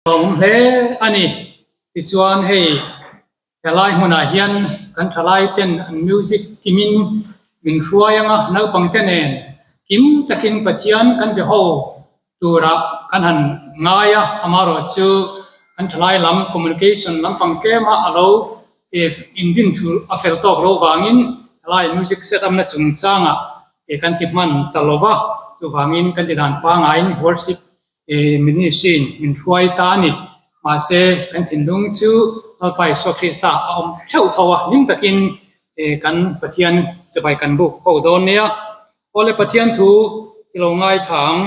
Awm hle a ni. Tichuan hei helai hmunah hian kan thalai ten an music kimin min hruai anga naupang te nen kim takin Pathian kan be ho turah kan han ngai a, amaherawhchu kan thalai lam communication lampang tlema a lo indin thu a fel tawk lo vangin helai music set up na chungchangah kan ti hman ta lo va, chuvangin kan ti dan pangaiin worship Ministry-in min hruai ta a ni. Mahse, kan thinlung chu Lalpa Isua Krista a awm theuh tho a, hlim takin kan Pathian chibai kan buk ho dawn nia. Awle Pathian thu i lo ngaithla ang.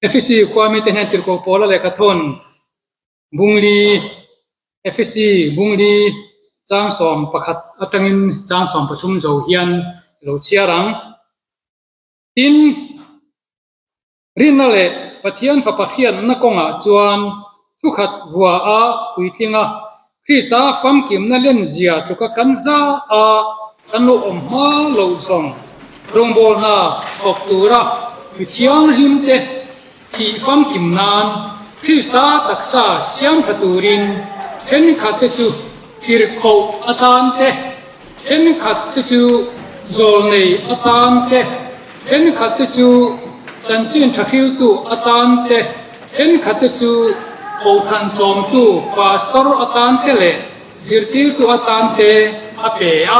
Efesi khua mite hnen tirhkoh pawla lehkha thawn Bungli, Efesi Bungli chang 11 atangin chang 13 zo hian i lo chhiar ang. Tin, rinna leh Pathian Fapa hriatna kawngah chuan thukhat vua a puitling a, Krista famkimna lenzia tluka kan za a kan lo awm hma loh zawng rawngbawlna thawk tura mi thianghlimte tih famkim nan Krista taksa siam tha turin thenkhatte chu tirhkoh atan te, thenkhatte chu zawlnei atan te, thenkhatte chu chanchin tha hriltu atan te, thenkhatte chu kohhran sawmtu pastor atan te leh zirtirtu atan te a pe a.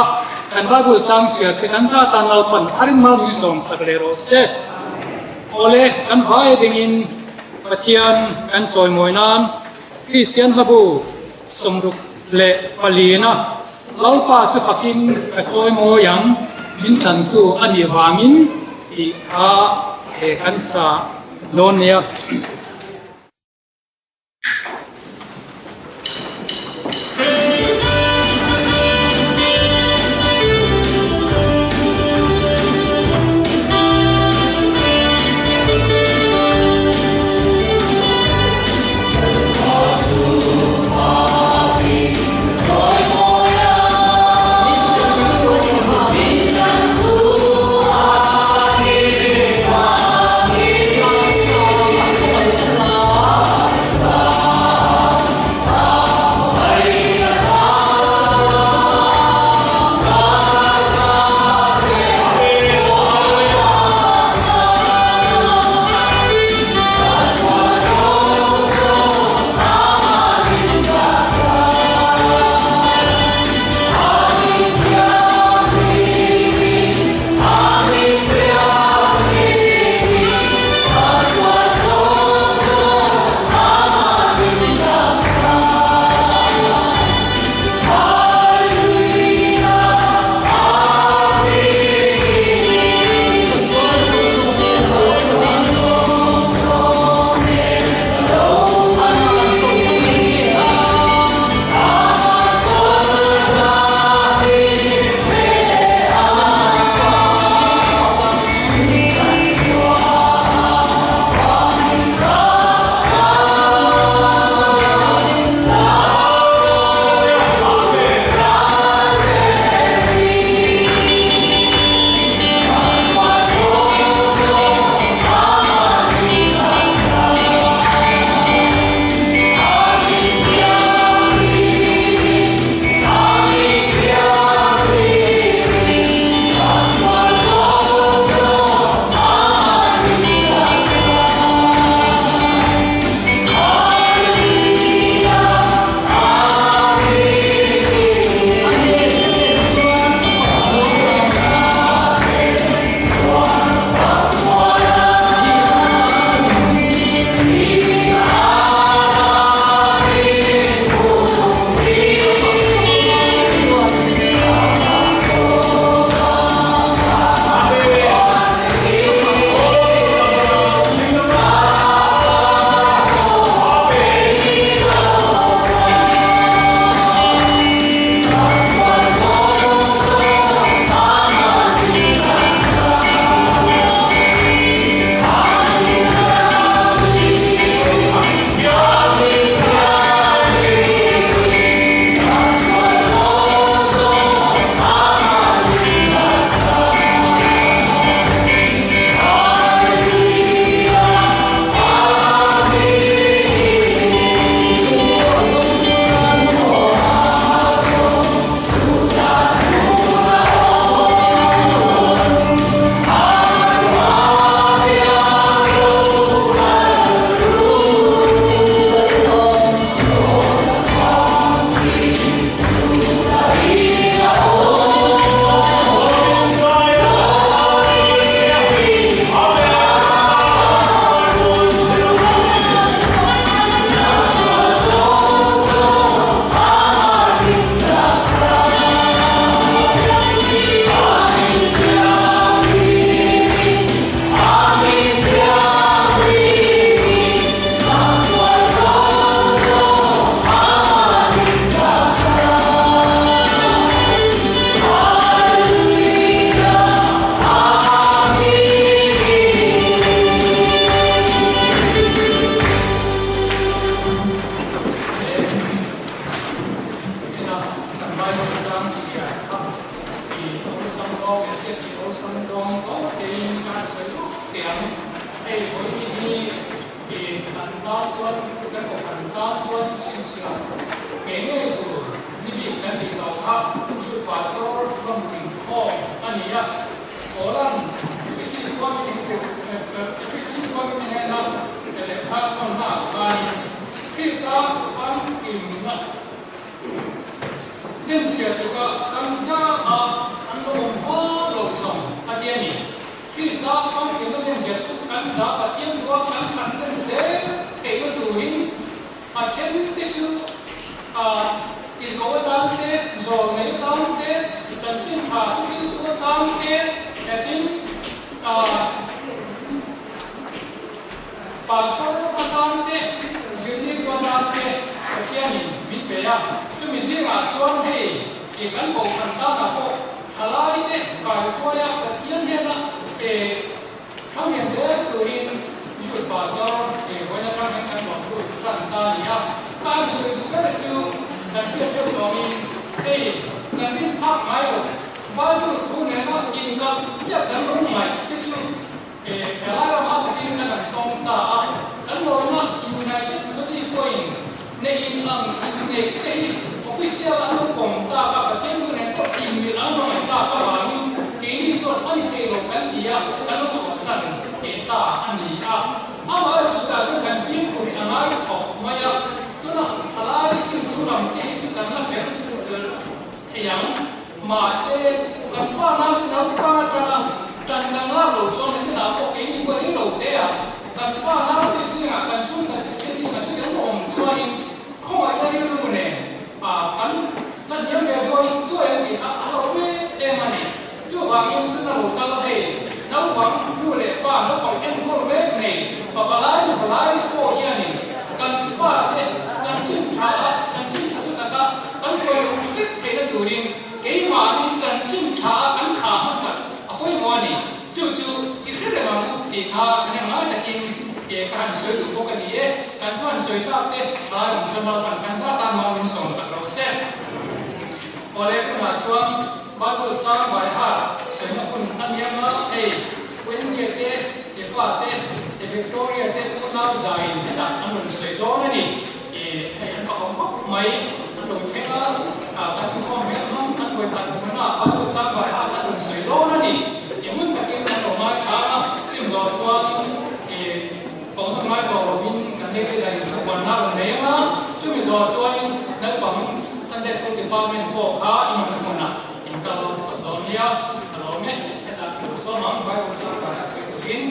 Kan Bible chang chhiar te kan zat a Lalpan tharin mal min sawmsak leh rawh se. Awle, kan vai dingin Pathian kan chawimawi nan Kristian hlabu 64na Lalpa chu fakin ka chawimawi ang, min tlantu a nih vangin tih kha he kan sa dawn nia. chang chhiar kha i awlsam zawng leh hriat theih awlsam zawng tawh tein ka han sawi lawk teh ang. Hei vawiin hi i kan tan chuan kan kohhran tan chuan chhinchhiah ngei ngei tur ni bik kan tih tawh kha chhut pastor rawn inkhawm a ni a. Paula'n Efesi khuamin Efesi khuamin hnena lehkha thawnnaah khanin Krista famkimna Hnemsiah tuka kan za a an lo awm hma lo zawng a ti a ni. Krista famkimna hnemsiah tuk kan za Pathian dua kan than hnem zel theihna turin a then te chu a tirhkoh atan te, zawlnei atan te, chanchin tha thuhriltu atan te, tin a Pastor atan te, zirtirtu atan te Pathianin min pe a, chumi zingah chuan hei i kan kohhran tanah pawh thalai te kaikuaia Pathian hnena pe thanghen zel turin Youth Pastor i vawiin atang hian kan rawn lut tan ta a ni a. Ka han sawi duh ber chu kan hriat theuh vangin hei kan rin phak ngai lo Bible thu nena inkalh piak kan lo ngaih te chu Helai ramah takin kan han tawng ta a, kan lawina United Methodist pawhin neih in ang in neih te hi official an lo pawm tak a, Pathian thu nen pawh inmilh an lo ngaih tak avangin keini chuan a ni thei lo kan ti a, kan lo chhuahsan leh ta a ni a. Amaherawhchu chutah chuan kan fimkhur hi a ngai thawk mai a, tunah thalai chin thu lam te hi chu kan la fel thei ang. Mahse, kan fa naute naupang atanga tan kan lak lo chuan nakinah pawh keini pawh rei lo te a, kan fa naute zingah, kan chhungkhat te zingah chuti an awm chuanin khawngaihna rilru nen kan la hniam ve duai duai a tih kha a lo em em a ni. Chuvangin tuna lo kal hei naupang nu leh pa naupang enkawl mek nei pavalai nu valai te pawh hianin kan fate chanchin tha a, chanchin tha chu taka kan hruai luh vek theihna turin keimahni chanchin tha a kan khah hmasak a pawimawh a ni. Chu chu i hre reng ang u tih kha thahnem ngai takin ka han sawi duh bawk a ni e. Kan thu han sawi tak te thalai awm chuan Lalpan kan zat a nuam min sawm sak lo se. Awle tunah chuan Bible chang vaiha sawina hun a niang a, hei Wendy-a te, Efa te, te Victoria te unau zaiin hetah an rawn sawi dawn a ni. I hei an fakawm khawp mai, an lo thleng a, kan inkhawm hmel hmang an vawikhat hmuhna ah Bible chang vaiha an rawn sawi dawn a ni. I hmun takin an lo ngaithla a, chim zawh chuan i kohna ngai tawh lovin kan lei lei thupuanna a rawn nei ang a, chumi zawh chuanin naupang Sunday School Department pawh kha i mamawh hmunah in kal tawh dawn nia, a lawm e, hetah ka lo sawm ang, Bible chang vaiha sawi turin.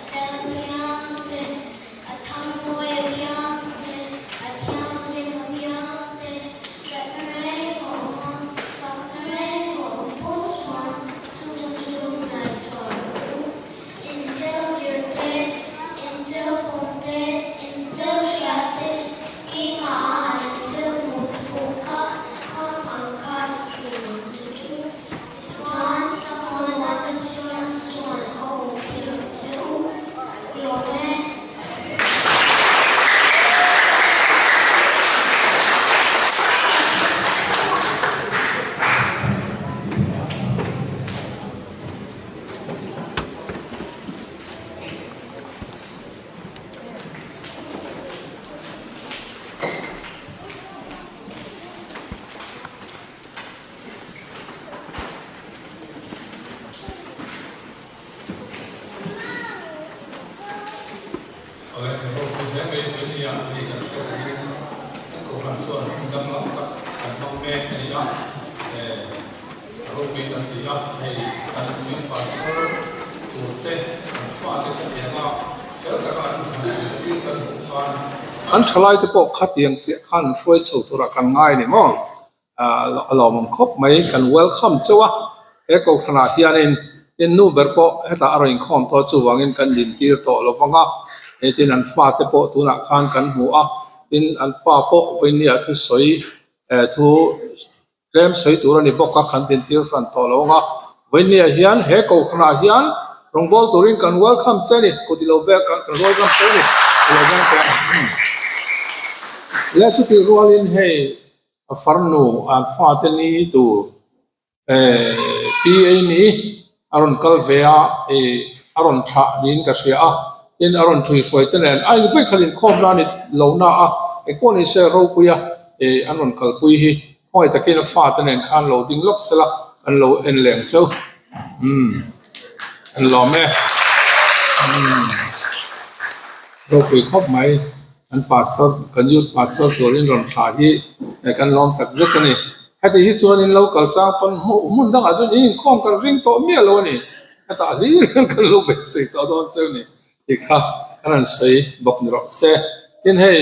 Fel apiang te, a thangmawi apiang te, mai, Vawinia hei kan hriat angin kan kohhran chuan hun danglam tak kan hmang mek a ni a, a ropui kan ti a, hei kan youth pastor tur te kan fate khatianga fel taka an zan zirtir kan hmuh khan. Kan thalaite pawh khatiang chiah khan hruai chho turah kan ngai a ni maw? A lawmawm khawp mai, kan welcome chauh a, he kohhranah hianin in nu ber pawh hetah a rawn inkhawm tawh chuvangin kan dintir tawh lo vang a, tin an fate pawh tunah khan kan hmu a, tin an pa pawh vawinia thusawi thu tlem sawi tur a ni bawk a, kan dintir hran tawh lo ang a, vawinia hian he kohhranah hian rawngbâwl turin kan welcome che a ni, kut ilo bek kan welcome che a ni, ilo beng teh ang. Le chutih rualin hei. A farnu an fate ni tur Pi Amy a rawn kal ve a, a rawn thlah niin ka hria a, tin a rawn thui hruai te nen a invawi khat inkhawm na a ni lo na a, engpawh ni se ropui a an rawn kalpui hi khawngaih takin a fate nen khan lo ding lawk sela an lo en leng cheu. Umm an lawm e. Umm ropui khawp mai. Kan pastor, kan youth pastor turin rawn thlah hi kan lawm tak zet a ni. Heti hi chuan in lo kal chang pawn hmun dangah chuan in inkhawm kan ring tawh miah lo a ni. Hetah hlir hian kan lo beisei tawh dawn cheu ni tih kha kan han sawi bawk ni rawh se. Tin hei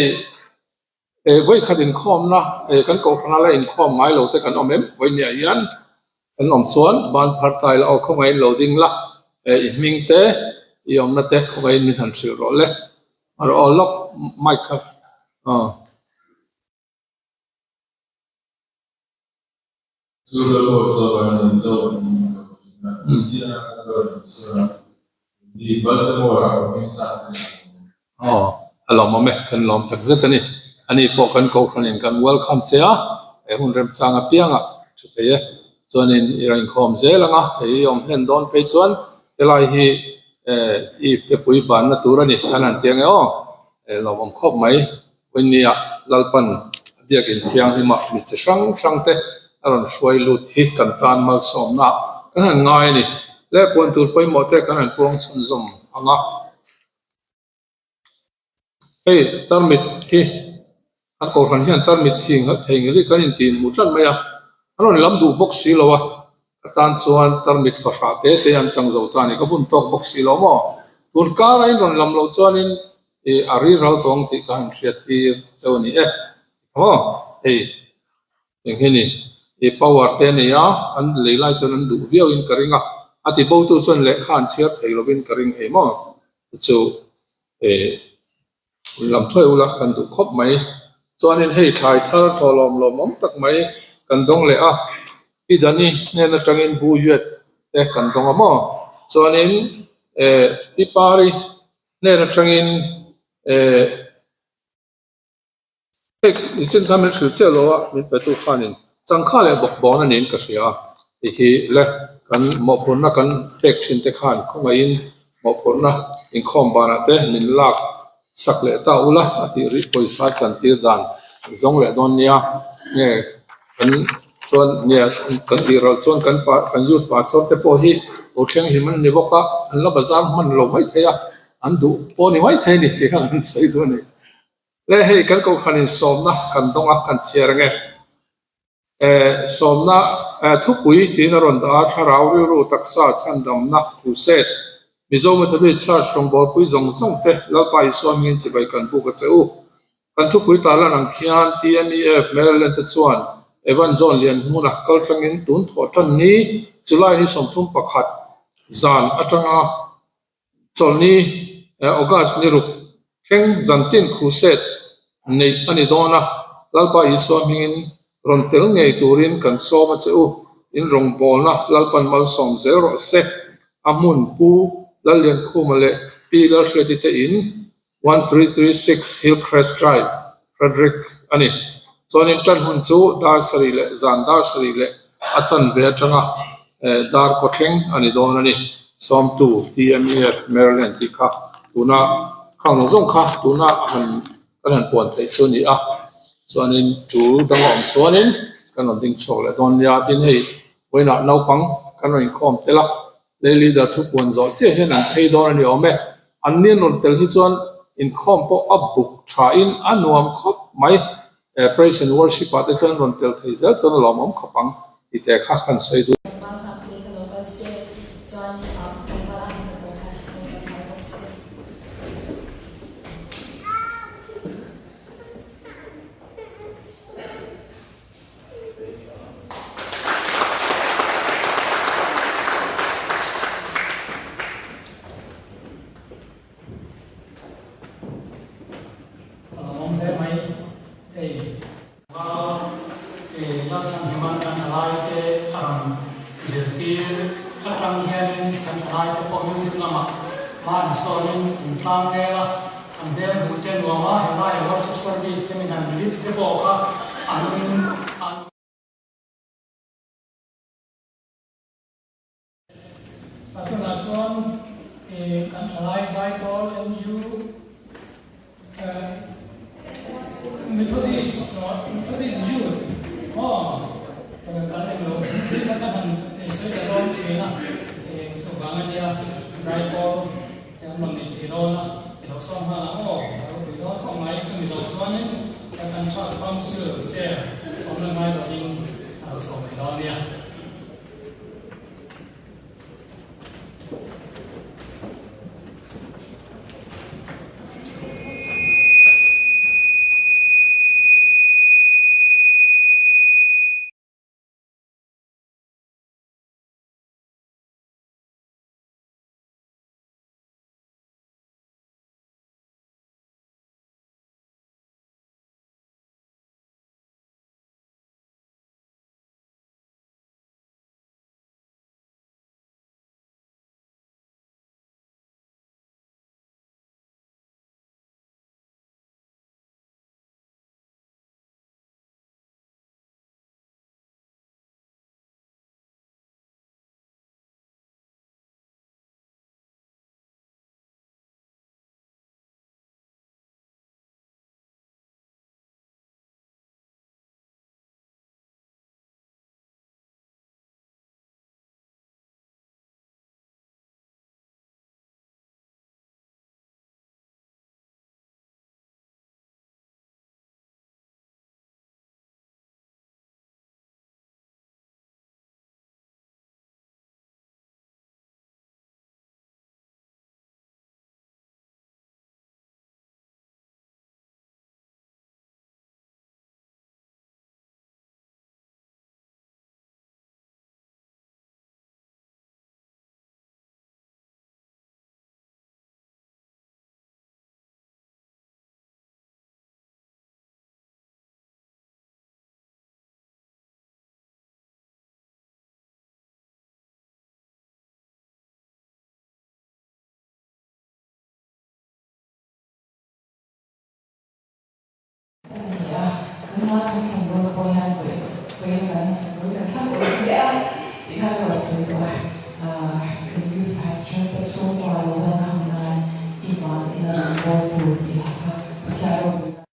vawikhat inkhawmna kan kohhrana la inkhawm ngai lo te kan awm em? Vawinia hian kan awm chuan ban phar ta ila aw khawngaihin lo ding la, i hming te i awmna te khawngaihin min han hrilh rawh le. Aw lawk mic kha aw. Aw a lawmawm e, kan lawm tak zet a ni. Ani pawh kan kohhranin kan welcome che a, he hun remchang apiangah thu thei e. Chuanin i rawn inkhawm zel ang a, hei i awm hlen dawn phei chuan helai hi Eve te pui banna tur a ni kan han ti ang e aw, lawmawm khawp mai. Vawinia Lalpan a biakin thianghlimah mi chi hrang hrang te a rawn hruai lut hi kan tan malsawmna kan han ngai a ni. Le puan tur pawimawh te kan han puang chhunzawm ang a. Hei tarmit hi an kohhran hian tarmit hi thei ngei kan intih hmuh tlat mai a, an rawn lam duh bawk si lo a, ka tan chuan tarmit fahrah te te an chang zo ta a ni, ka bun tawk bawk si lo maw? Tun kara in rawn lam loh chuanin ih a ri ral tawng tih ka han hriat tir cheu a ni e, maw? Hei eng hi ni ih power te a nei a, an lei lai chuan an duh viau in ka ring a, a ti bo tu chuan lehkha an chhiar thei lovin ka ring hei maw? Chu Eh, lam thuai ula kan duh khawp mai. Chuanin hei thlai thar thaw lawm lawmawm tak mai kan dawng leh a, Pi Dani hnen atangin Bu Yuet te kan dawng a maw? Chuanin eh Pi Pari hnen atangin eh Hei i chin kha min hrilh chiah lo a, min petu khanin changkha leh bawk bawn a niin ka hria a, ti hi le kan mawhphurhna kan pek thin te khan khawngaihin mawhphurhna inkhawm banah te min lak sak leh ta ula a tih rih pawisa chantir dan zawng leh dawn nia nge kan chuan nia kan tih ral chuan kan pa kan youth pastor te pawh hi lo thleng hlim an ni bawk a, an la bazar hman lo maithei a, an duh pawh ni maithei a ni tih kha kan sawi duh a ni. Le hei kan kohhran in sawmna kan dawng a, kan chhiar ange. Eh, sawmna eh, thupui tiin a rawn dah a, thlarau rilru taksa chhandamna crusade, Mizo Methodist Church rawngbawlpui zawng zawng te Lalpa Isua hmingin chibai kan buk a che u. Kan thupui tarlan ang khian TMEF Maryland te chuan Evan John Lianhmuna kaltlangin tun thawh tan ni July ni 31 zan atanga Chawlhni, August ni ruk thleng zantin crusade neih a ni dawn a, Lalpa Isua hmingin rawn tel ngei turin kan sawm a che u, in rawngbawlna Lalpan malsawm zel rawh se. A hmun Pu Lalliankhuma leh Pi Lalhriati te in 1336 Hillcrest Drive, Frederick a ni. Chuanin tan hun chu dar sarih leh zan dar sarih leh a chanve atanga dar kaw thleng a ni dawn a ni. Sawmtu TMEF Maryland tih kha tuna khang zawng zawng kha tuna han kan han puan theih chu a ni a. Chuanin tul dang a awm chuanin kan rawn ding chhuak leh dawn nia. Tin hei vawiinah naupang kan rawn inkhawm tel a. Lei leader thupuan zawh chiah hian an phei dawn a ni awm e. An ni an rawn tel hi chuan. Inkhawm pawh a buk tha in a nuam khawp mai. Praise and worship ah te chuan rawn tel thei zel chuan a lawmawm khawp ang tih te kha kan sawi duh. Tlangval nghak te ka lo kal se chuan tlangval a hna pawh kha lo kal nghal bawk se. A lo awm hle mai hei. Val Lalchhanhiman kan thalai te a rawn zirtir atang hianin kan thalai te pawh music lamah hma an sawnin an tlang vel a, an hmel hmuh te nuam a, helai worship service te min han lit te pawh kha a nungin an. A tunah chuan kan thalai Zaikawl NU Methodist Methodist Youth aw kan englo thil kha ka han sawi ta dawn thin a, chuvang a nia Zaikawl an rawn nei thei dawn a, i lo sawm nghal ang aw, a ropui dawn khawp mai. Chumi lo chuanin kan Church Council Chair sawmna ngai lovin a lo sawm mai dawn nia. A ni a, tuna kan thlan dawn pawh hian vawi vawi kan sikul kan thlang ulh hle a tih kha ka rawn sawi tawh a, kan youth pastor te chhungkua lo dang kham nan i van ina rawn bawl tur tih lah kha Pathian ropui nan.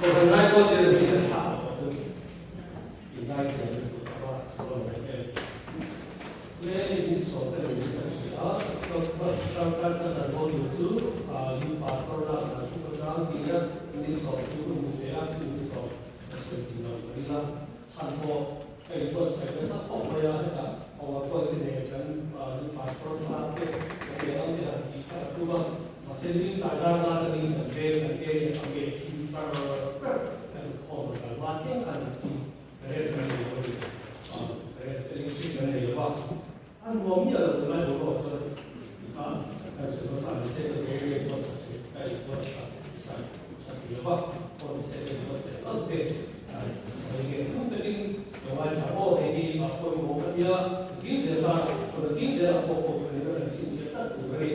Kohhran zaipawl tir hi kan thlah loh chu in zaithiam lutuk a va rawn reng em. Le hei min sawm te lo in ka hria a, Doctor ka zan haw tur chu Youth Pastor lak dan chu ka zang ti a, min sawm chu ka hmu ve a, min sawm ka sawi tih loh ka ring a, chhan pawh ka inbuatsaih nasa khawp mai a, hetah powerpoint te nen kan Youth Pastor thlalak te ka pe ang te han tih kha ka tum a, Mahse ning tlai dar dar atangin kan veng kan area a nge thim char char kan inkhawm rawn kal hma thleng khan an thim rel kan nei lo a ni. Rel electric kan nei lo va, a nuam miah lo tunlai boruak chuan ti kha kan sawi hmasa ni se ka veng nge buatsaih te ka inbuatsaih saih tha ti lo va, phone se ka inbuatsaih hlauh te sawi nge thung takin ka ngaithla aw hei hi a pawimawh ka tia king zel ta king zelah pawh pawh kan kan chhinchhiah tlat tur a ni.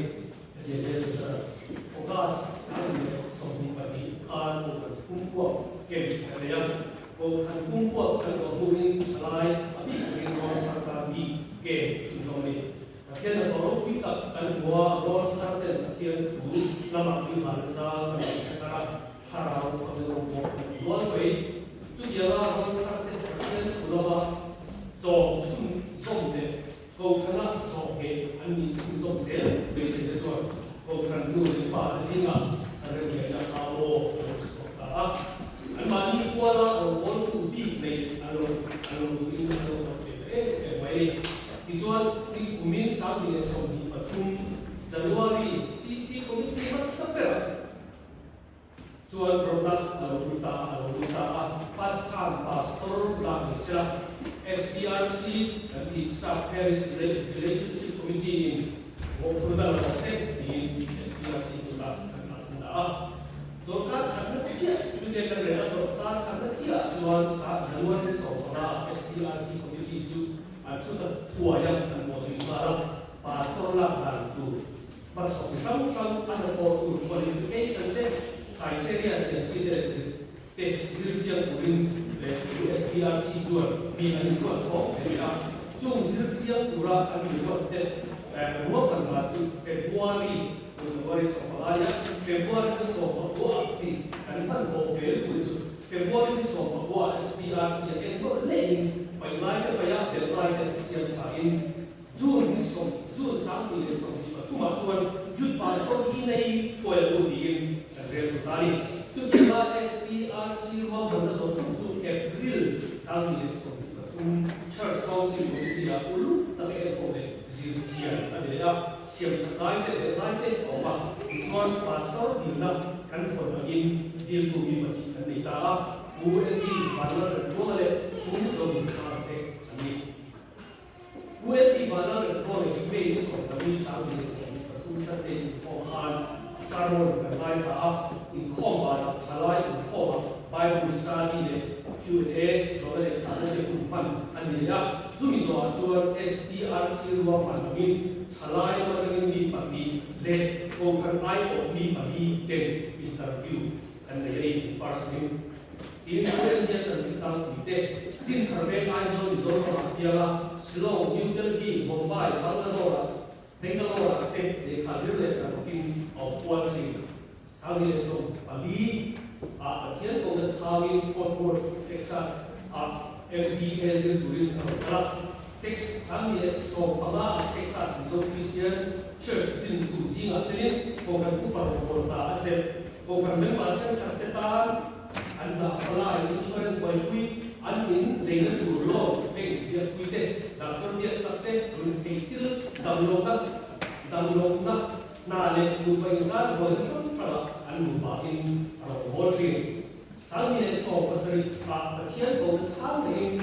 Hetiang te chu chuan August 2022 khan Kohhran Pumpuak camp kan nei a. Kohhran Pumpuak kan zawh hnuin thalai a bik takin rawn thar tan bik camp chhunzawm a ni. Pathian a tawh ropui tak kan hmu a, rawn thar ten Pathian thu lamah tuihal zang kan rawn hre thar a, thlarau khawvel rawng pawh kan hmu nual mai. Chutianga rawn thar ten Pathian thu lama chawm chhunzawm leh Kohhrana sawhheh an nih chhunzawm zel beiseite chuan Kohhran nu leh pa te zingah Tharemliana kha aw a lo chhuak ta a. Anmahni kuala rawngbawltu bik nei an lo an lo duhin an lo hlauh ve ta em em mai a ni. Tichuan, ni kumin 2023 January CC Committee hmasa berah Chuan rawtna a lo lut ta a lo lut ta a, Pathan Pastor lak ni sela, SPRC kan tih Staff Parish Relationship Committee in mawhphurhna la rawh se tiin SPRC kutah kan dah thung ta a. Chawlhkar khatna chiah chute kan rel a, chawlhkar khatna chiah chuan January 15 ah SPRC Committee chu an thu ta thuai a, an bawhzui nghal a, Pastor lak dan tur Hmasawm hrang hrang a hnathawh tur qualification te, criteria tih ang chi te leh zir te zir chiang turin leh chu SPRC chuan mi an inruat chhawk thei a. Chung zir chiang tura an inruat te ruahman dan chu February, January 15 a, February ni 19 ah hei kan hmanhmawh ve lutuk chu February ni 19 ah SPRC a enkawl hlein paih lai te paih a, belh lai te siam thain June ni sawm, June 2023 ah chuan Youth Pastor hi nei thuai a lu tiin kan rel thut a ni. Chutianga SPRC ruahmanna zawng zawng chu April 2023 Church Council Committee ah uluk taka enkawl leh zir chian a ni leh a, siam that lai te leh lai te a awm a. Tichuan Pastor dilna kan thawn angin diltu mi pahnih kan nei ta a, Pu Andy Vanlalremtluanga leh Pu Zomunsanga te an ni. UNP Vanlal Remtluanga hi May 24, 2023 Sunday inkhawm khan sermon kan ngaithla a, inkhawm banah thalai inkhawmah Bible study leh Q&A zawhna leh chhahna te hun hman a ni leh a, chumi zawhah chuan SPRC ruahman angin thalai lam atangin mi pahnih leh Kohhran aiawh mi pali ten interview kan nei a ni, in-person in. Tin, India chanchin tlangpui te, Dinthar veng Aizawl Mizoram ah piang a, Shillong, New Delhi, Mumbai, Bangalore ah, Bangalore ah te lehkha zir leh hna thawkin a awm kual thin. 2014 ah Pathian kohna chhangin Fort Worth, Texas ah MBA zir turin a rawn kal a. Tex 2015 ah Texas Mizo Christian Church dintu zingah telin Kohhran Upa rawngbâwl ta a chelh. Kohhran member thenkhat che tan an dah palai insurance buaipui, an in leina tur loan bank biakpui te, doctor biaksak te, run thei thil damlohna damlohna hna leh nupa inkar buaina hrang hrangah an nupa in a rawngbâwl thin. 2017 ah Pathian kohna chhang neiin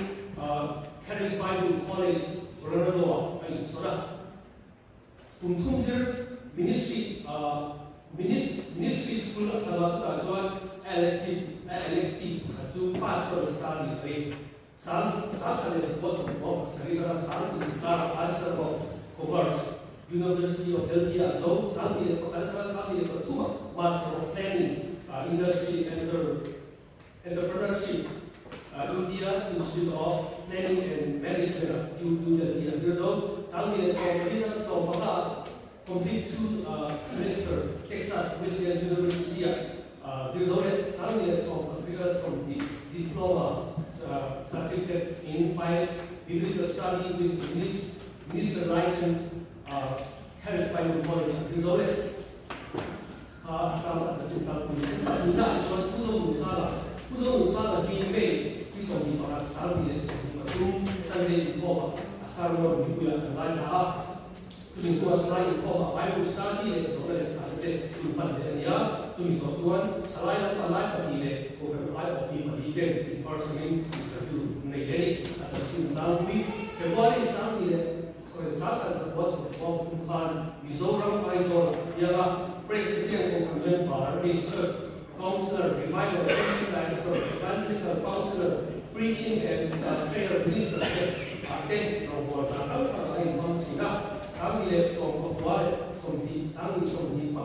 Charis Bible College, Colorado ah a insawrh a. Kum thum zir ministry ministry school a kal a, chutah chuan elective a elective pakhat chu pastoral studies a ni. Sang 1997 atanga sang tin inkara Bachelor of Commerce, University of Delhi ah zo, 2001 atanga 2003 ah Master of Planning, Industry Entrepreneurship, India Institute of Planning and Management ah New Delhi an zir zo. 2014 ah complete two semester Texas Wesleyan University ah zir zo leh 2017 Diploma Certificate in Biblical Study with Minister License Harris Bible College a zir zo leh. Kha a tlama a chanchin tlangpui a ni. Tunah chuan Pu Zonunsanga, Pu Zonunsanga hi May ni 21 2023 Sunday inkhawmah a sermon mipuiah kan ngaithla a. Chumi hnuah Thalai inkhawmah Bible study leh zawhna leh chhahna te hun hman leh a ni a. Chumi zawh chuan Thalai lam palai pahnih leh Kohhran ai awp mi pali ten in person in interview nei leh a ni. A chanchin tlangpui February 20 leh Sawi zat an zakua sawmthawng tum khan Mizoram Aizawl ah piang a, Presbyterian Kohhran member, mi Church Councillor, Revival Committee Director, Evangelical Councillor, Preaching and Prayer Minister te ah te rawngbâwl hna hrang hrang a inhmang thin a. 1990 leh 20 2021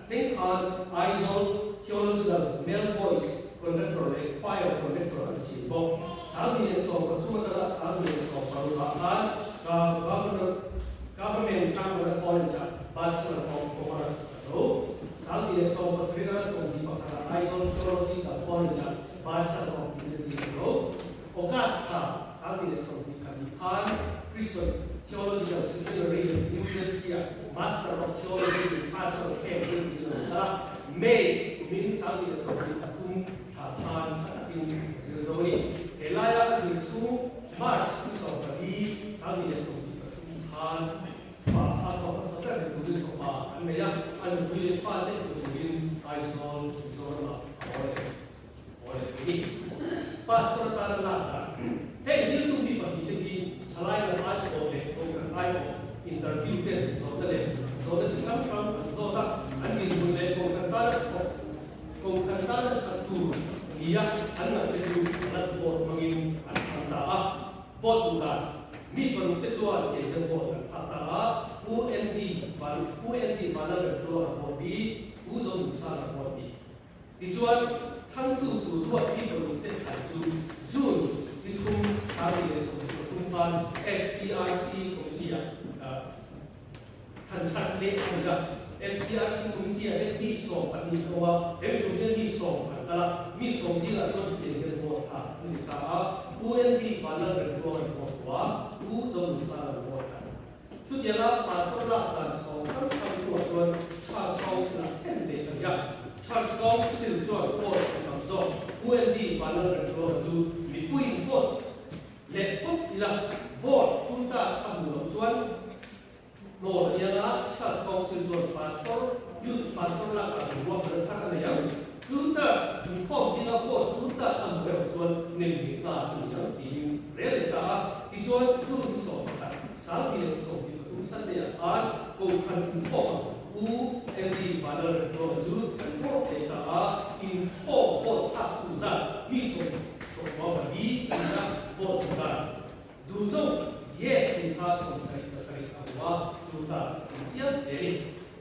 thleng khan Aizawl Theological Male Voice Conductor leh Choir Conductor a ni thin bawk. 2013 atanga 2016 ah khan Governor Government Tangmana College ah Bachelor of Commerce a zo. 2017 atanga 21 ah Aizawl Theological College ah Bachelor of Divinity a zo. August thla 2024 khan Christian Theological Seminary New Delhi ah Master of Theology in Pastoral Care tiin a lo kal a. May kumin 2023 thla khan tha takin a zir zo a ni. He laia a zir chhung March ni 14, 2023 khan fa a thawk hmasa ber ni turin fapa an nei a, a nupui leh fate hmu turin Aizawl, Mizoramah a haw leh haw leh thei ni. Pastor atana lak dan. Heng thil tum mi pahnih te hi thalai lam ai pawh leh kohhran ai pawh interview ten zawhna leh zawhna chi hrang hrang an zawt a, an dinhmun leh kohhran tana thawk kohhran tana that tur nia an ngaih te chu rat vote hmangin an thlang ta a. Vote duh dan mi paruk te chuan kei hian vote kan thlak ta a, Pu Andy Van Pu Andy Vanlalremtluanga vote bi, Pu Zonunsanga vote bi. Tichuan, thangtu tur ruat mi paruk te thlai chu June ni thum 2023 khan SPRC Committee-ah than that leh a ni a. SPRC Committee-ah hian mi 12 an awm a, he mi tum hian mi 10 an kal a, mi 10 zingah chuan hetiang hian vote tha an ni ta a, Pu Andy Vanlalremtluanga'n vote tu a, Pu Zonunsana'n vote tha. Chutianga pastor lak dan chhawng hrang hrang hnuah chuan Church Council-ah thlen leh a ni a. Church Council chuan vote a tam zawk. UND Vanlalremtluanga chu mipuiin vote leh pawp ila vote chu tak a hmuh loh chuan hnawr a niang a, Church Council chuan pastor, youth pastor lakah ruahmanna thar a nei ang. Chu tak inkhawm zinga vote chu tak a hmuh erawh chuan nem leh nghal a ni ang tiin rel leh ta a. Tichuan, June ni 11, 2023 Sunday-ah khan Kohhran inkhawm a Pu Andy Vanlalremtluanga chu kan vote leh ta a, inkhawm vote thlak tu zat mi 64 a ni a, vote tu dan duh zawk yes tih kha 77 a hmu a, chu tak in chiang hle a ni.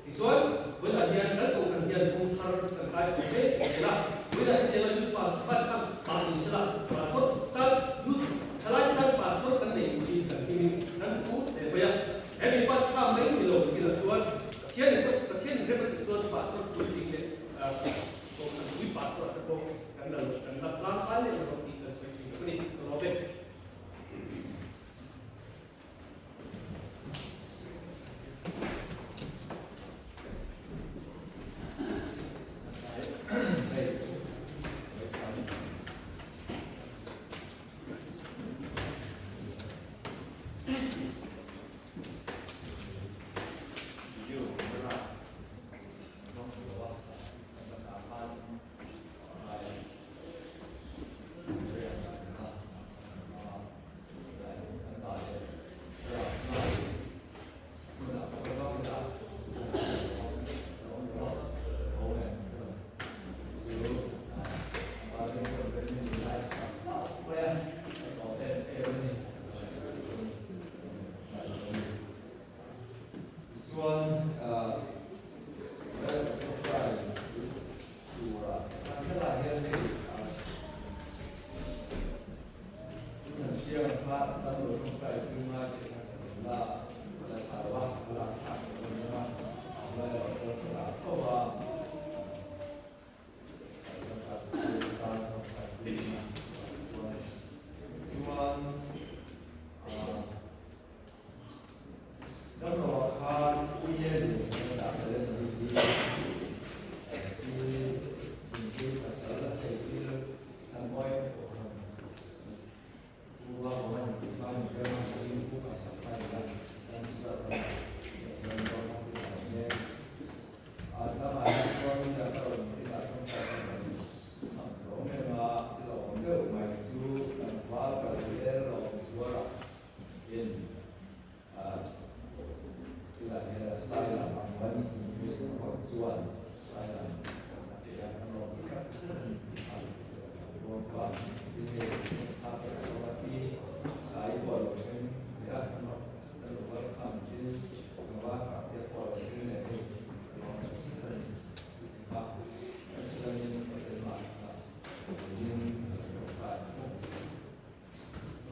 Tichuan, vawiinah hian kan Kohhran hian kawng thar kan kai chho mek zel a, vawiinah hetianga Youth Pass hman kha mah ni sela, Pastor tan Youth thalaite tan Pastor kan nei tur hi kan hmingin kan pu hle mai a. Hemi hman tha mai ni lo thinah chuan Pathianin Pathianin rem a tih chuan Pastor puitling leh Kohhran pui Pastor te pawh kan la kan la tlangkai leh lo tih kan sawi thin a ni. Ka lawm e.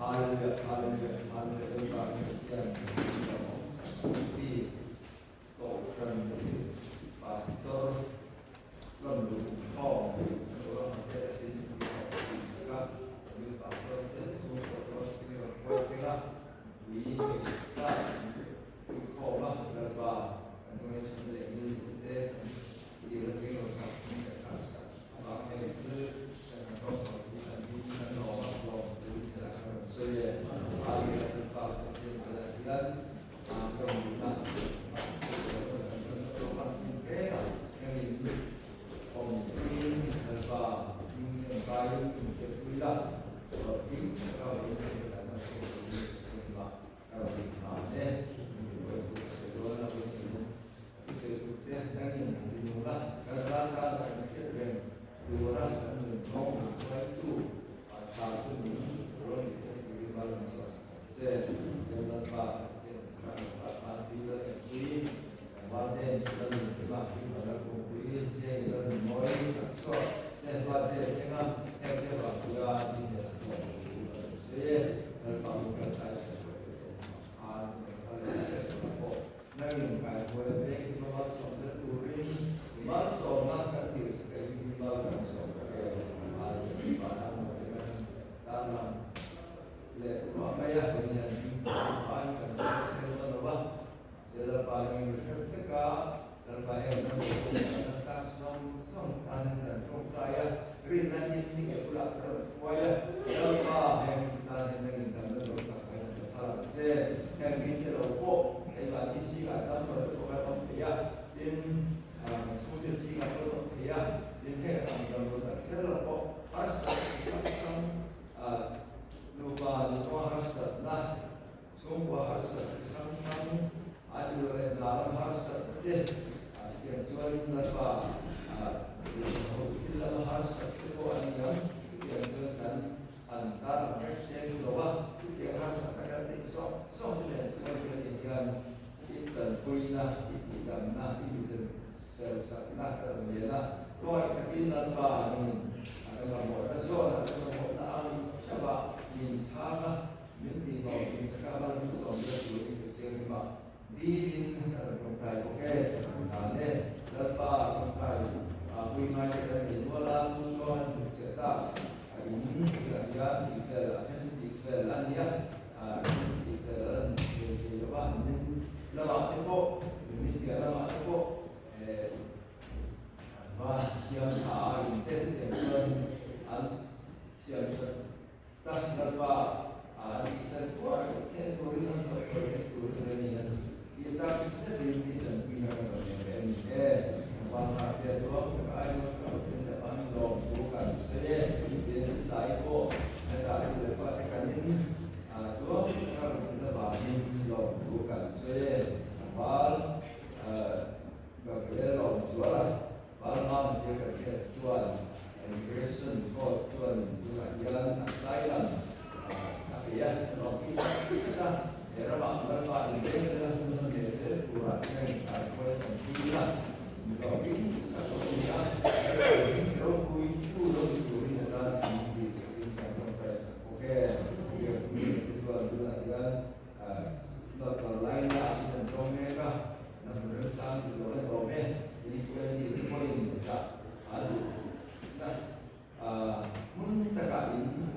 Hallelujah Hallelujah Hallelujah Lalpa kan Pathian min lo awm ti Kohhran Pastor rawn luh khawm kan lo rawn te a tin ti a ti sak a New Pastor te chhungkaw rawn tling rawn huai tling a mipui hei ta pui khawm a Lalpa kan chungin chhun leh mi te kan dil a tling rawn kap min kan kar sak avang hei thil kan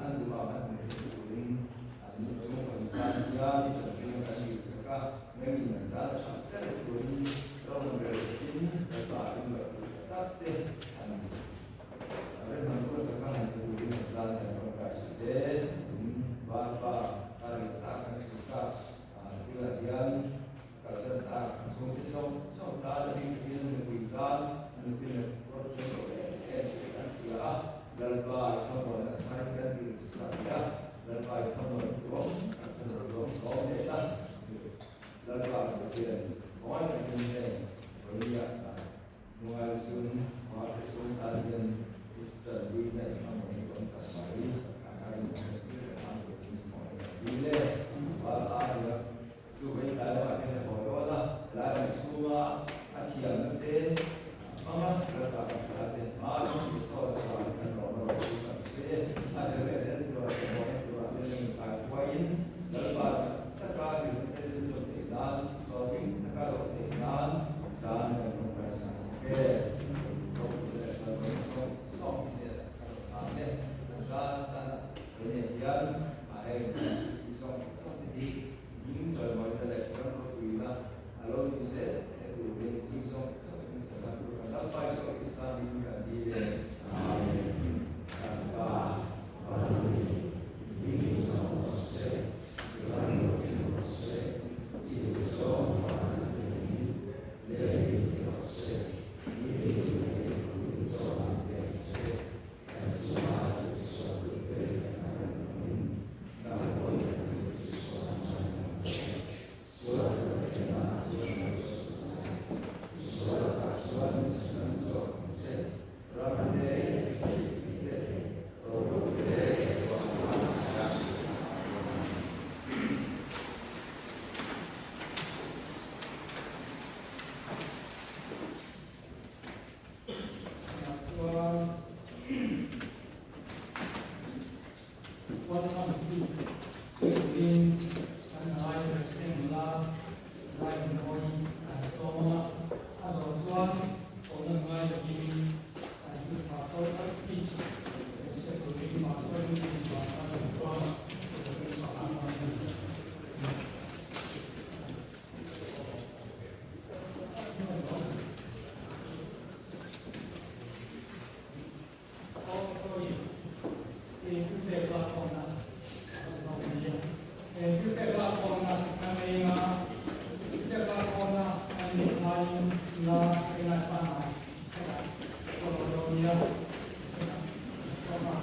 han rawk lo hi kan him kan lawm a lawm turin helai kan rawn sawi e Hallelujah Lalpa Pathian bulah hian Welcome speech sawi turin kan ngai President nula Zairinmawii kan sawm ang a, a zawh chuan kohna ngai lovin kan Youth Pastor kal speech hriat turin Pastor Meeting Pastor Laltluanga Reverend Faka hmang a ni. Oh sorry, he thilpek lakkhawmna a rawn hmang a nia. He thilpek lakkhawmna kan nei anga, thilpek lakkhawmna kan neih laiin la sawi lai pangngai hetah sawi lo dawn nia, hetah sawm a.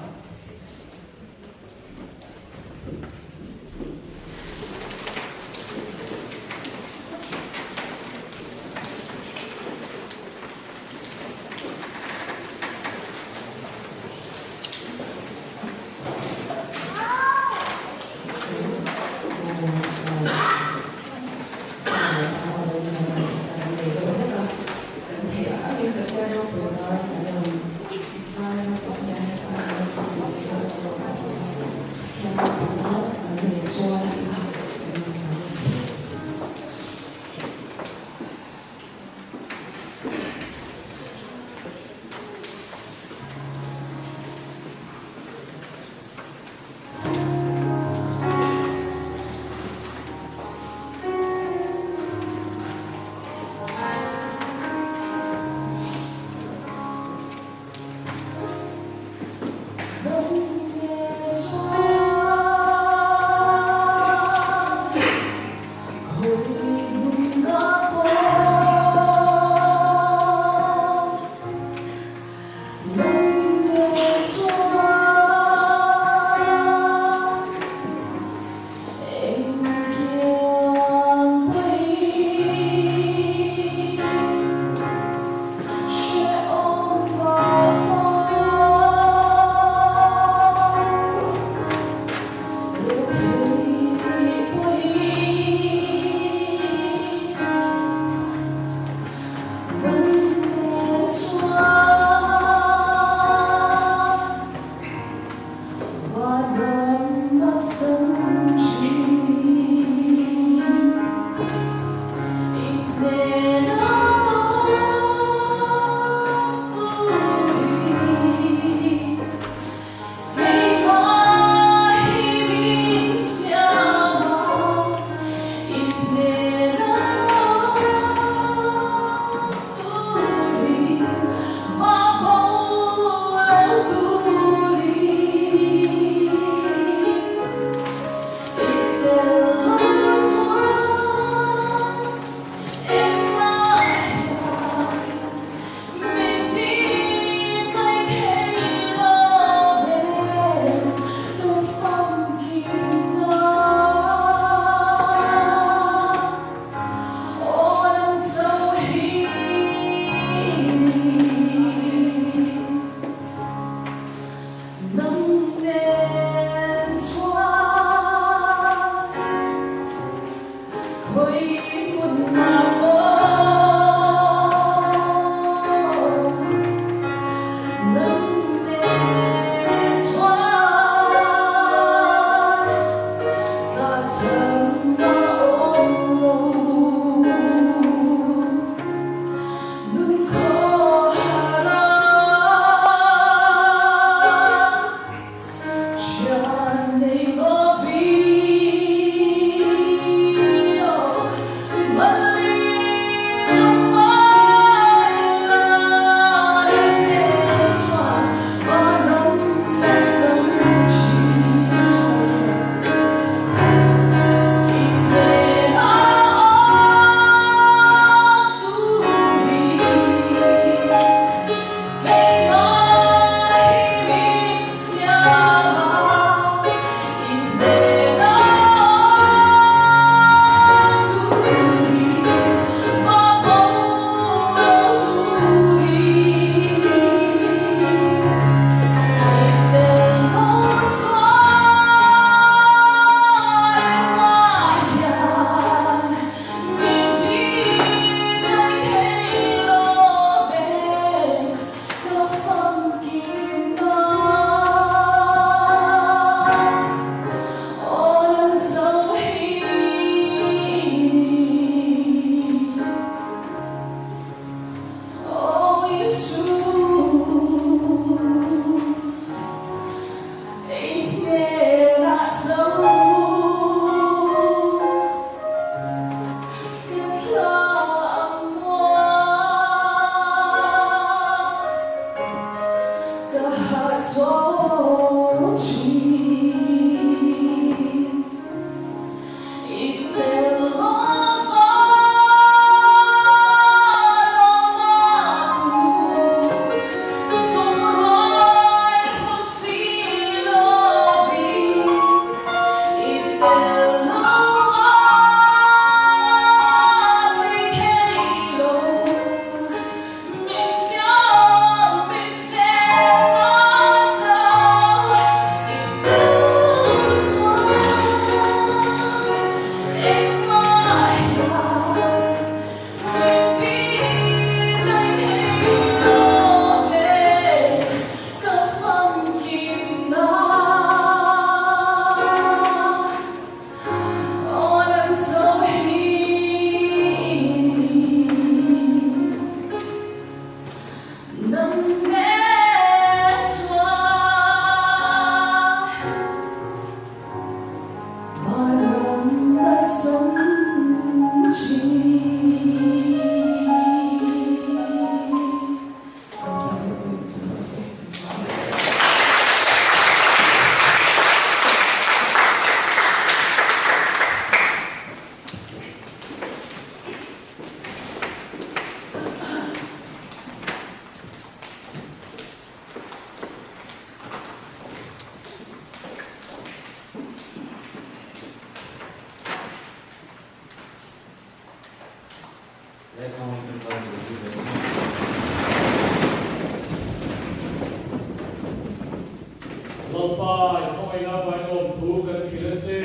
Lalpa, i khawngaihna vainawm thu kan hrilh a che.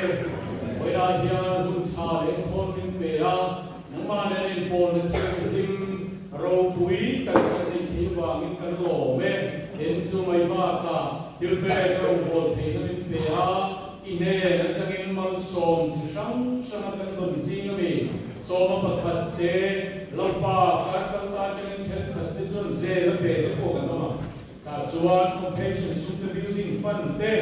Vawiinah hian hun tha leh engkhawl min pe a, nangmah nen inpawlna thianghlim ropui tak kan neih theih avangin kan lawm e. Eng chu mai bakah thil pek rawngbawl theihna min pe a, i hnen atangin malsawm chi hrang hranga kan rawn zing a mi. Sawma pakhat te, Lalpa, kar kal ta atangin thenkhat te chuan zel a pe te pawh kan awm a. Tah chuan Compassion Sumte Building Fund te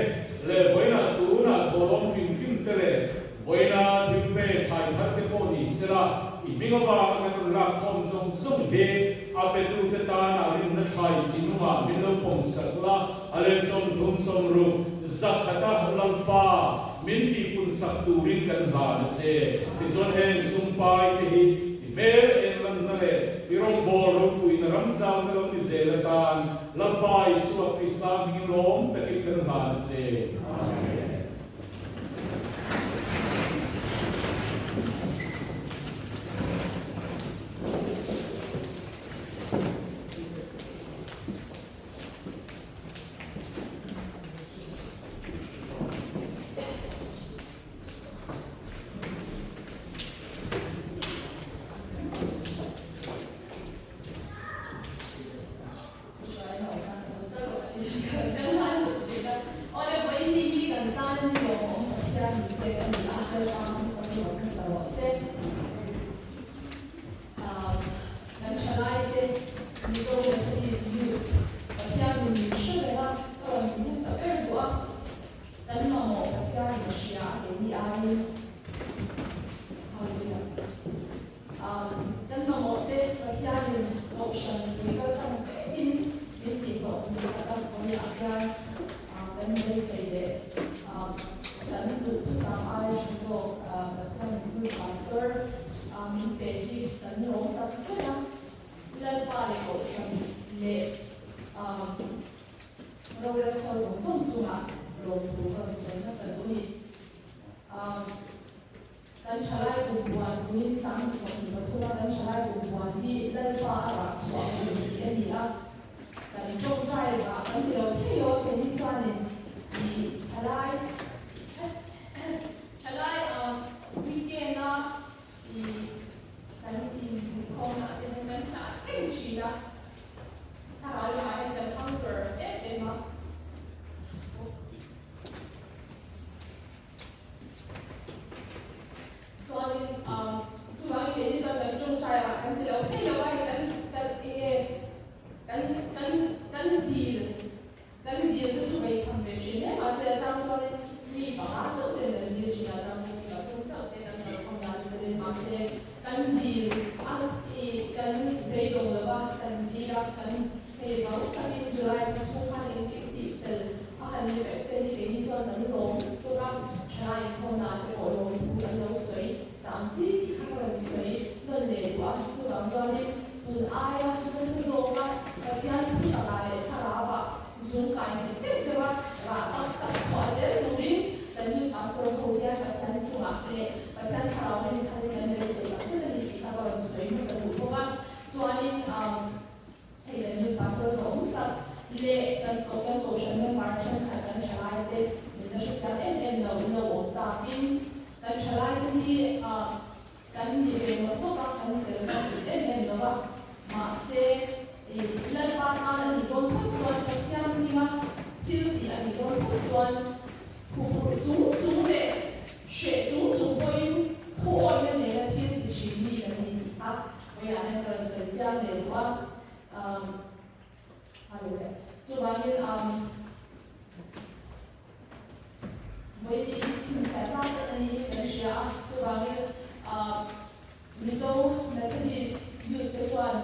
leh vawiinah tunah thawhlawm hrim hrim te leh vawiina thil pe thai thar te pawh ni sela, i hming avanga kan rawn lak khawm zawng zawng hi a petute tana rinna thlai chi nungah min lo pawm sak la, a let 30 60 zakhata Lalpa min tihpun sak turin kan hlan a che. Tichuan heng sumpai te hi I hmel eng lanna leh i rawngbâwl ropuina ram zâwna lo ni zêl atân Lalpa Isua Krista hmingin lâwm takin kan hlân a che. Amen. Kan mamawh Pathian in hria a keini aiin Hallelujah Kan mamawh te Pathian in Kohhran pui kal tlang vekin min tih hlawh hmuh sak a vawiinah hian kan beisei leh kan duh thusam ai hre zawk Pathian in hmun Pastor min pe hi kan lawm tak zet a Lalpa leh Kohhran leh Rorel khawl zawng zawng chungah lawmthu ka rawn sawi hmasa duh a ni. Kan thalai kum buan kumin 2023 a kan thalai kum buan hi Lalpa a rah chhuah kum tih a ni a. Kan tawngtai rah kan ti lo thei lo a keini chuanin i thalai thalai weekend a i kan inhmuhkhawmna te hian kan hlah reng thin a. Thlarau lamah hian kan hunger em em a. Chuanin chuvangin keini chuan kan tawngtai ah kan ti lo thei lo a, hei kan kan enge kan kan kan dil kan dil te chu vei tham ve thin hle mahse a chang chuanin mi panga chauh ten kan dil thin a, chang chu mi pathum chauh te kan kalkhawm dan zelin mahse Kan dil a i kan beidawng lo va, kan dil a, kan hei vang takin July thla chhung khan engkim tih fel a han ni vek te hi keini chuan kan lawm tuk a, thalai inkhawmna te pawh lawm thu kan lo sawi cham chi tih kha ka rawn sawi nawn leh duh a, chuvang chuanin tun aia nasa zawka Pathian thu takah leh thlarauah zung kai nghet deuh deuh a, rah tak tak chhuah zel turin kan Youth Pastor ho hian Pathian chungah leh Pathian thlarau rin chhan in kan beisei tak zet a ni tih kha ka rawn sawi hmasa duh bawk a. Chuanin hei kan Youth Pastor zawh awm tak leh kan kan Kohhran member thenkhat kan thalai te min la hrechiang em em lo in lo awm takin kan thalai te hi kan ni ve ngawt ngawt a, kan fel kan tih em em lo a. Mahse i Lalpa tan a nih dawn phawt chuan Pathian hminga thil tih a nih dawn phawt chuan huphurh chung chung leh Hreh chung chung pawhin thuawihna nena thil ti hrim mi kan ni tih kha vawiah hian ka rawn sawi chiang leh duh a. Hallelujah. Chuvangin vawiin hi chhinchhiah tlak tak a ni hi kan hria a. Chuvangin Mizo Methodist Youth te chuan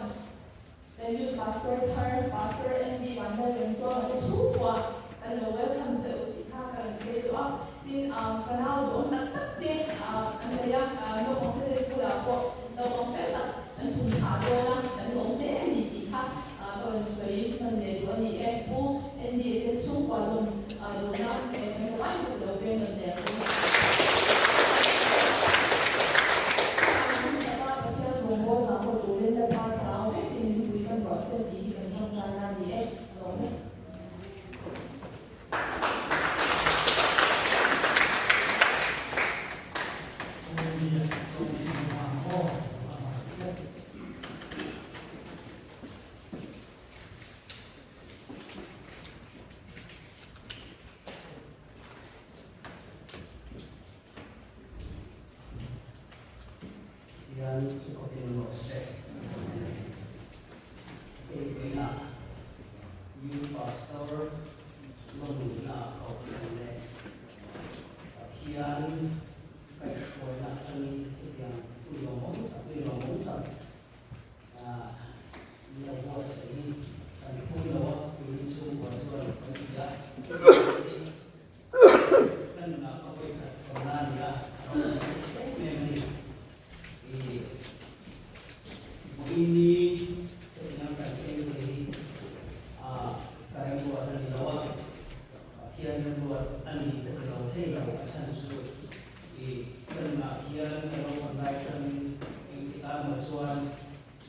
Kan Youth Pastor thar Pastor Andy Vanlalremtluanga te chhungkua kan lo welcome che u tih kha ka rawn sawi duh a. Tin, fanau zawm tak tak te an nei a, naupang Sunday School ah pawh naupang fel tak an phun thah dawn a, kan lawm hle a ni tih kha ka rawn sawi hman leh duh a ni e. Pu Andy te chhungkua lawm lawmna kan hmu lai bawk lo, Vernon leh. Pathian chu fakin rawh se. Hei vawiinah Youth Pastor lawmna Kohhran leh Pathian kaihhruaina atangin hetiang hun lawmawm tak ni lawmawm tak min lo buatsaih hi kan phu lo a, keini chhungkua chuan kan ti a. Ka nunah ka vawi khat tawn a ni a, a rawng em em a ni. I vawiini hetiang kan thleng te hi ka remruat a ni lo a, Pathian remruat a ni ka ti lo thei lo, a chhan chu i ka nunah hian ka naupang lai atangin engtikah emaw chuan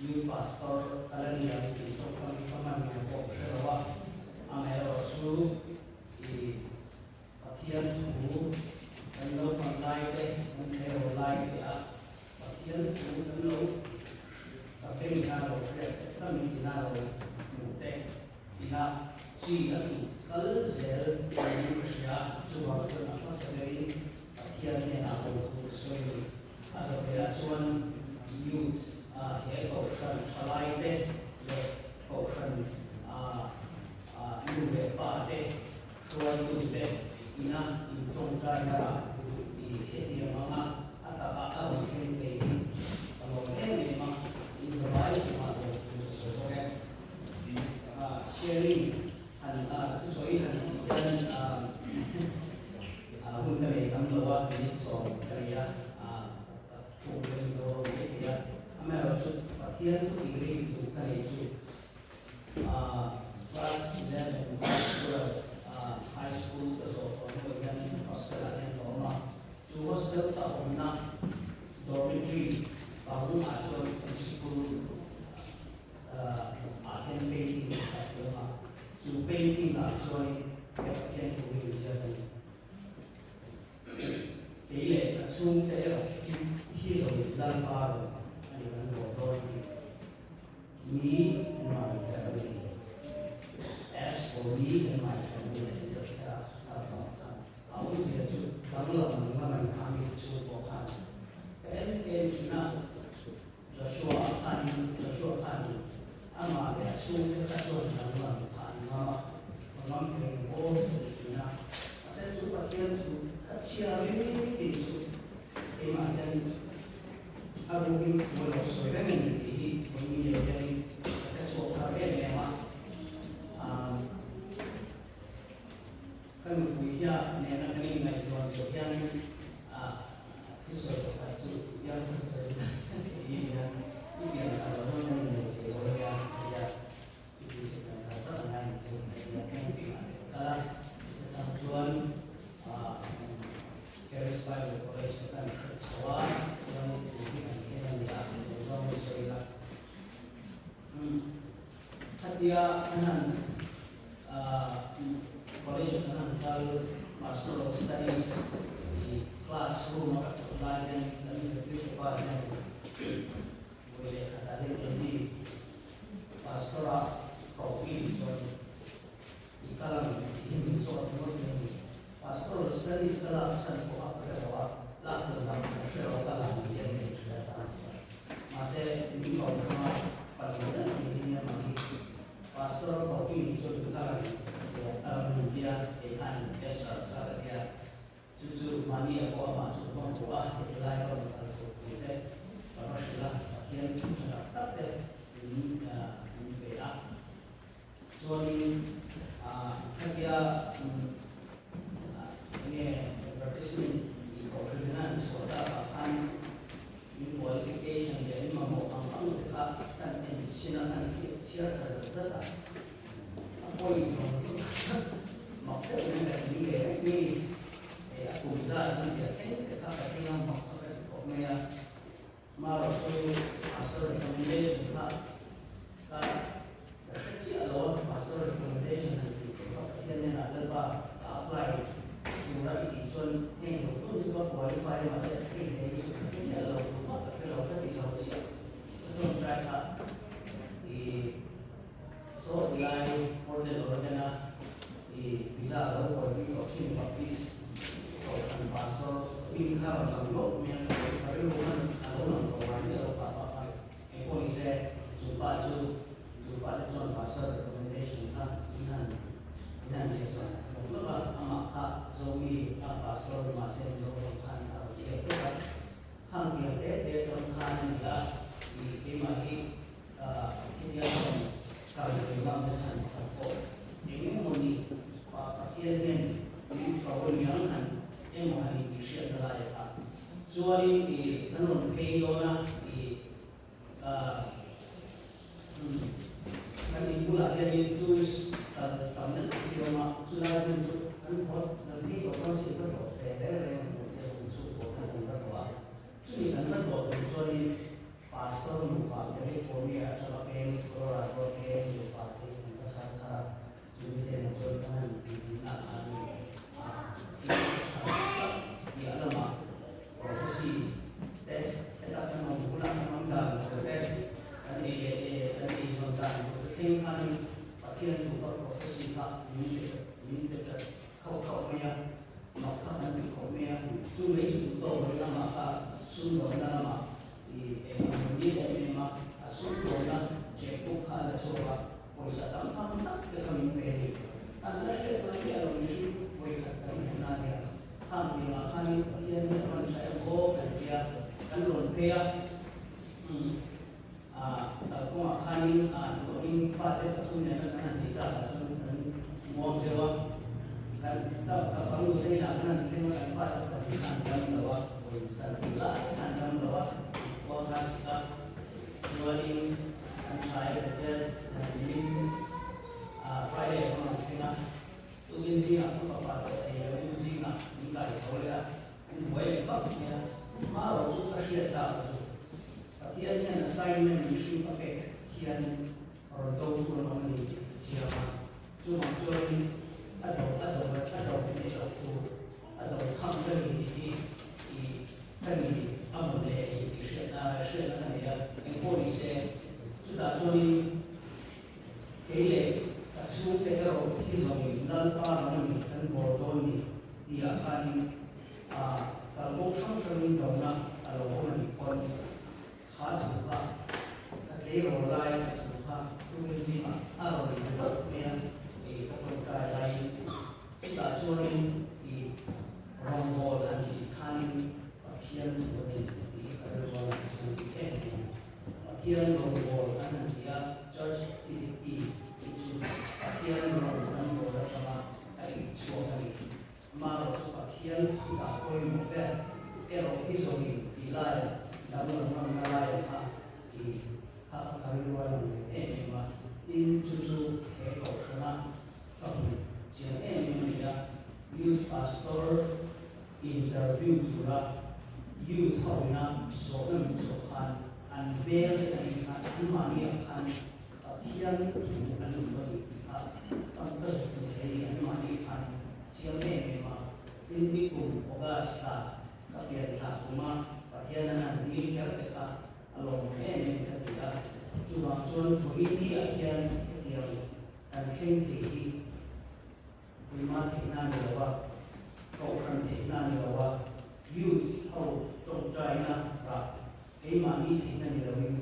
New Pastor ka la ni ang tih tawngkam hi ka hman ngai pawh ka hre lo a, amaherawhchu i Pathian thu kan lo hman lai te, kan thleirawl lai te a Pathian thu kan lo ka beng ina lo hriat te, ka mit ina lo hmuh te ina chi a tih kal zel niin ka hria. Chuvang chuan a hmasa berin Pathian hnenah lo thu ka sawi a ni. A dawteh chuan youth he kohhran thalai te leh kohhran nu leh pa te Hruaitute ina intawngtaina ah i hetiang anga a taka a rawn thleng thei hi ka lawm em em a, in zavai chungah lawm thu ka sawi bawk e. Sharing han thusawi han tih hian hun ka nei tam lo a, minute sawm ka nei a, ka thuk reng dawn mai thei a, amaherawhchu Pathian thu tih rik duh ka nei chu Class 11, Class 12 High School ka zawh tawh hnuah hian hostel ah hian ka awm a, chu hostel ka awmna dormitory bang ah chuan kan sikul ah hian painting ka thiam a, chu painting ah chuan he Pathian thu hi inziak a ni. Kei leh ka chhungte erawh hi zo Lalpa rawn a ni kan bawh dawn tih. Me and my family. As for me and my family tih ka hria a, sa tawh khan a awmzia chu danglam ang lam an kha mi chhung pawh khan ka en em thin a, Joshua khanin Joshua khanin amah leh a chhungte kha chuan danglam kha an ngam a, ka ngam thei ang aw ka ti thin a, mahse chu Pathian thu ka chhiar ring tih chu keimah hian A rukin thu a lo sawi reng a ni tih hi vawi leh hianin ka hre chhuak thar em em a. Ka nupui hian nena kan inngaihtuah tur hianin thusawi pakhat chu biang thusawi tih hian i pian thar lo dawn a ni lo tih lo hian a ti a. Chuti chu pian thar tak a ngai ang chu a ti a, camping ah te ka kal a, chutah chuan Charis Bible College te kan hrilh chho a, chuan thu hi kan thleng a ni a, tih zawng hi sawi ila. Khatia an han college kan han kal Pastoral Studies i class room a ka thut lai hian kan zirtirtu pa hian vawi leh khatah hian Andy Pastor-a koh i nih chuan i kal ang tih hi min zawt ringawt mai a ni. Pastoral Studies ka lak chhan pawh a ka hre lo a, lak tur dang ka hre lo ka la ni hian ka inhria chang chuan. Mahse, min ko hrang a, pali deuh ni hi nia mang hi. Pastor koh i nih chuan i kal ang tia a rawn min ti a, kei khan yes sir ka ka ti a. Chu chu mahni a pawh amah chu ka va hmu a, heti lai ka rawn kal tur thu te ka va hrilh a, Pathian thu tha tak tak te min pe a. Chuanin khatia enge advertisement tih kohhran ina an chhuah takah khan min qualification leh an mamawh ang ang te kha kan en chhin a, kan chhiar thla zat zat a. A point zawng chu mak deuh in ka tling ve reng mai ni. Hei a kum zat an ziah thleng te kha ka tling a mak kha ka ti khawp mai a. Marawh chu pastor recommendation kha ka ka hre chiah lo a, pastor recommendation han tih tur kha Pathian hnenah Lalpa ka apply tura i tih chuan heng zawng zawng chu ka qualify a mahse hei hle hi chu ka hre miah lo tumah ka hre lo ka ti zo chiah. Ka tawngtai kha i Saw tilai Portland Oregon a i visa lo buaipui tawh thin Baptist Kohhran Pastor hming kha rawn lang lawk mai a, ka rilru khan a lo lang tawh ngai miah lo. pa chu chu pa te chuan pastor recommendation kha in han in han ziah sak lawk lawk a, amah kha Zomi a pastor ni mahse Mizo tawng khan a rawn chhiat vek a, khang piang te te tawng khan a ni a, ih keimah hi Khitia chuan kal ve ngam na chhan pakhat pawh eng emaw ni Pathian hian min ko aniang han emaw han intih hriatna lai a kha. Chuanin i kan rawn phei dawn a i kan in bulah hianin tourist kal tamna tak hi a awm a, chulai hmun chu kan haw kan phei tawh dawn si ka tlawh hle reng reng a hmuh te hmun chhuk pawh khan kan va tlawh a, chumi kan va tlawh tum chuanin Pastor nupa California atanga peng Colorado peng nupa te an va chhar thar a, chu mi te nen chuan kan han inhimna a ni a, tih tha tak piah lamah prophecy te heta kan awm hunah kan awm dan tur te, kan ei leh e kan ei zawn dan tur te thleng khanin Pathian duhka prophecy kha min pe min pe ta khauh khauh mai a, mak kha kan ti khawp mai a, chu mai chu duh tawk mai lamah kha sumdawnna lamah I eng ang ni em em a, a sumdawnna checkbook kha a la chhuak a, pawisa tam tham tak te kha min pe a ni. An la hriat mai miah lo mihring vawikhat kan hmu na nia. Khang piangah khanin Pathian hi a rawn tha em aw kan ti a, kan rawn phei a. Umm a kalkawngah khanin a duhawmin fate pathum nen kan han tih takah chuan kan muang deuh a. Kan ka ka fanu te inah khan an thleng a, kan fate pahnih kha an dam lo a, pawisa tih lai kha an dam lo a, khua kha a sik a, chuanin an tha e hotel nimin ah Friday ah khan an thleng a, tukin zingah ka fapa tawh thei lo in zingah min kai tho leh a, an buai leh vak mai a, hma ro chu ka hriat tak chu Pathian hian assignment mihring a pek hian rawn do tur an awm a ni tih ka chiang a, chuvang chuanin a do a do a do hneh loh tur a do tham ka ni tih hi ih ka ni a mawn leh tih tih hriatna hriatna ka nei a, engpawh ni se chutah chuanin kei leh ka chhungte erawh hi zawngin Lalpa ram a ni kan bawr dawn ni tihah khanin ah kalkawng hrang hrangin dona a lo awm a nih pawn Kha thu kha ka tleirawl lai ka thu kha tukin zingah a rawn in deuh mai a, ih ka tawngtai laiin chutah chuanin ih rawngbawl han tih khanin Pathian thu a ni tih hi ka rilru a lang chiang bik em em a. Pathian rawngbawl an han ti a, Church activity tih chu Pathian rawng kan bawl atanga a inchhuak a ni. Amaherawh chu Pathian dah pawimawh ber erawh hi zawngin tih laia danglam ngamna laia kha i kha kha ka rilru a lang ve em em a, tin chu chu he kohhrana ka hmu chiang em em a ni a, Youth Pastor interview tura Youth ho ina zawhna min zawh khan an hmel te kan en khan anmahniah khan Pathian thu an rawn va nih tih kha tam ka zuk hmu thei a ni, anmahni khan a chiang em em a. Tin, nikum August ah ka pian thlah kum a, Pathian an han dil kher te kha a lawmawm em em ka ti a. Chuvang chuan vawiin ni ah hian hetiang kan thleng thei hi Puima theihna a ni lo a, Kohhran theihna a ni lo a, Youth ho tawngtaina rah keimahni theihna ni loin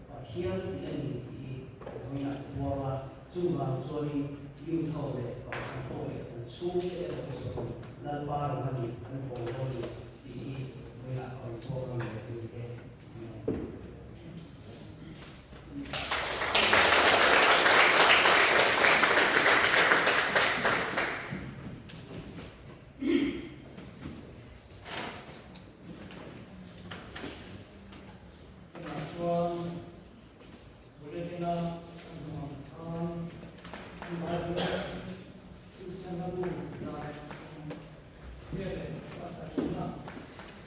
Pathian tih a ni tih hi vawiinah ka huam a, chuvang chuanin Youth ho leh Kohhran ho leh kan chhungte erawh hi zawng Lalpa ram a ni kan pawl dawn ni tih hi vawiinah ka rawn puak ram leh a ni e. Amen. Tunah chuan bulletin-a kan hmu ang khan Bible Kristianna bu dai 27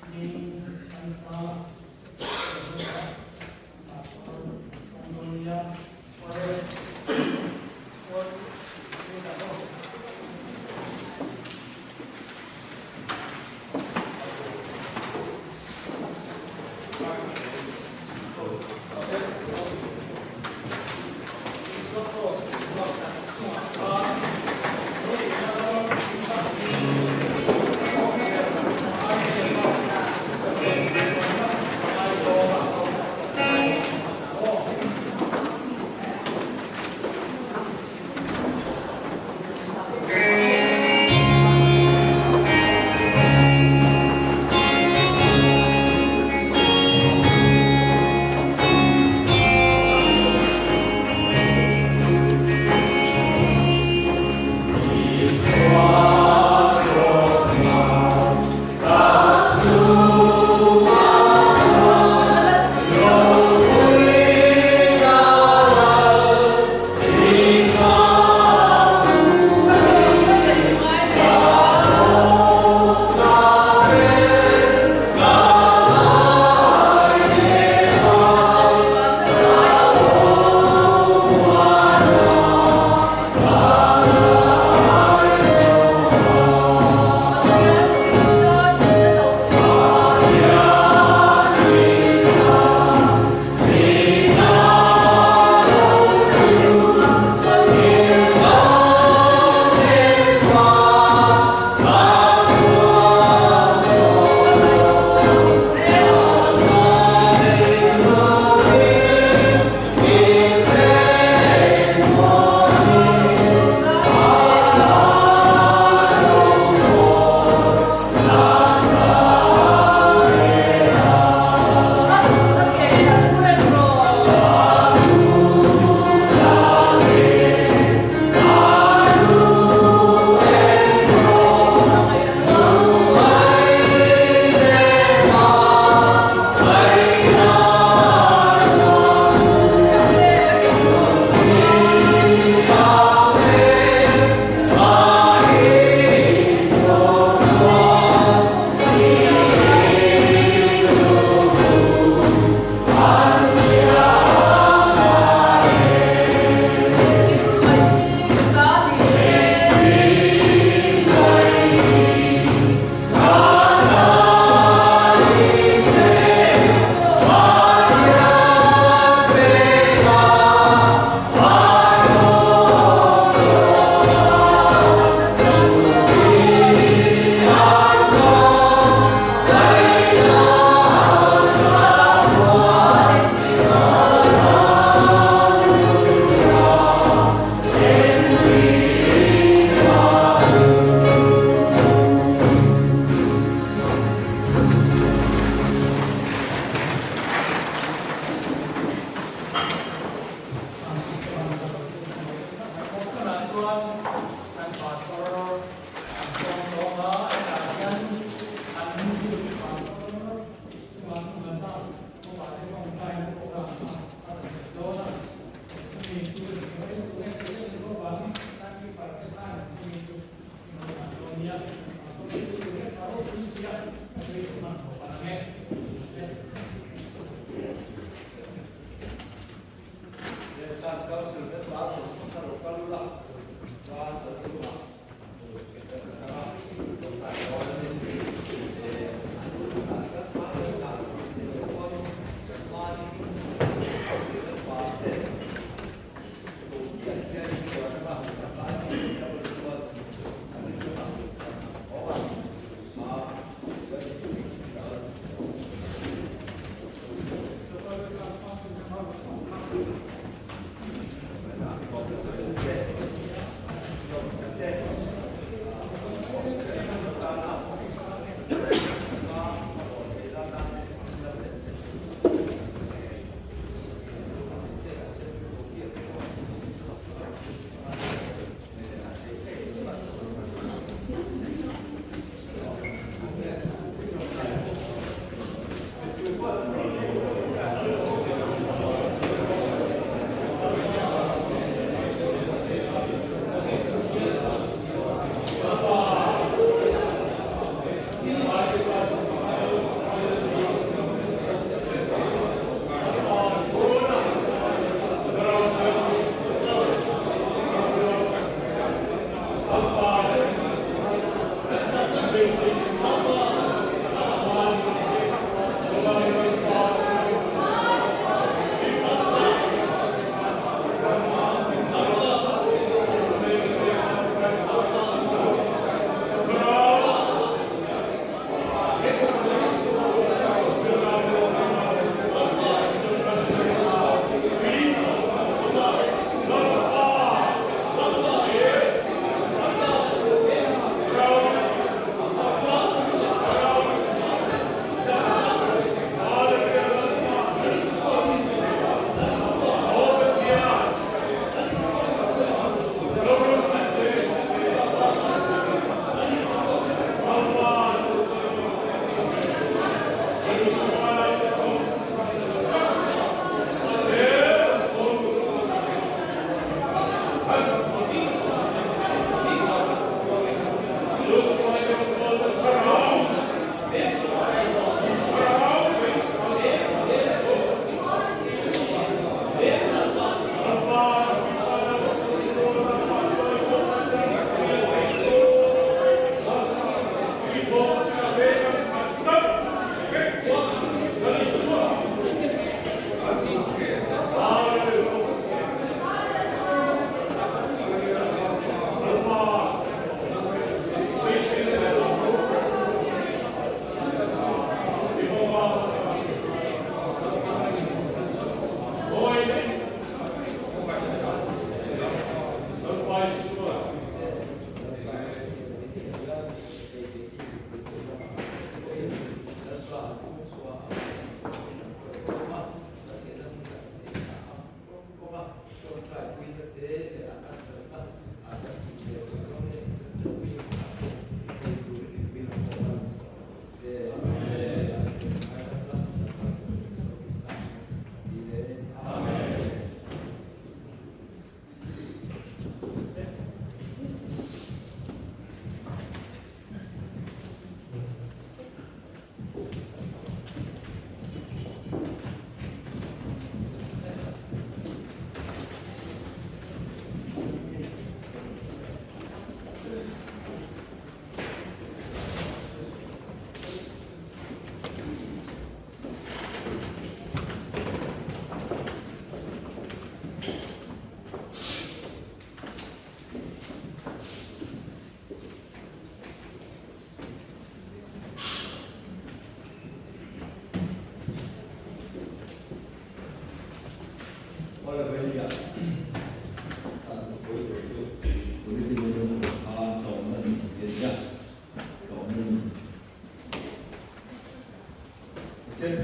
hming an sa Ka sawi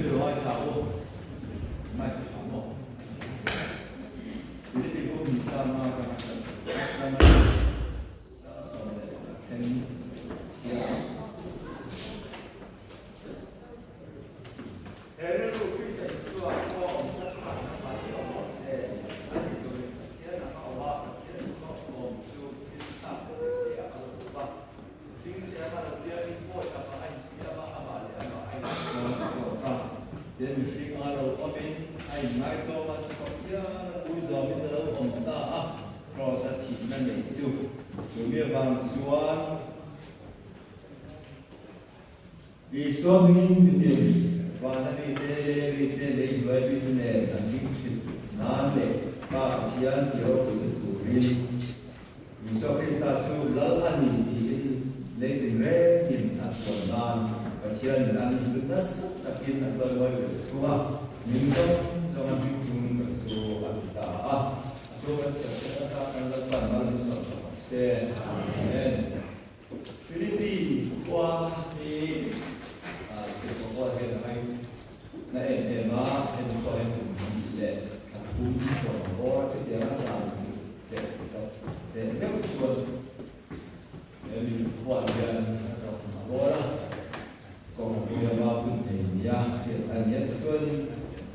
duh hmanhmawh palh ang e. Tian mihring a lo awmin a inngaihtlawm a, chutah hian a pui zawmin a lo awm ta a, Kraws a thihna neih chu. Chumi avang chuan Isua hmingin mitin vana mite, lei mite, lei hnuai mite nen an hming thin nan leh Pa Pathian ti ropuina turin Isua Krista chu Lal a ni tiin lei tinrengin a chuan nan Pathianin ani chu nasa takin a chawimawi ve thung a, min zawng zawng a hming chung kan chu a ti ta a. A thu kan chhiar hriat nasa kan Lalpan mal min sawn sak ang se. Amen. Philippi khua hi Tirhkoh Paul hian a ngaih na em em a, hemi pawh hian kum hnih leh thla thum tawh ang bawr a, chutiang a tlan chu teh teh meuh chuan hemi khuaah hian a rawk a bawr a, kawng a pui lova hun nei nia hriat a ni a, tichuanin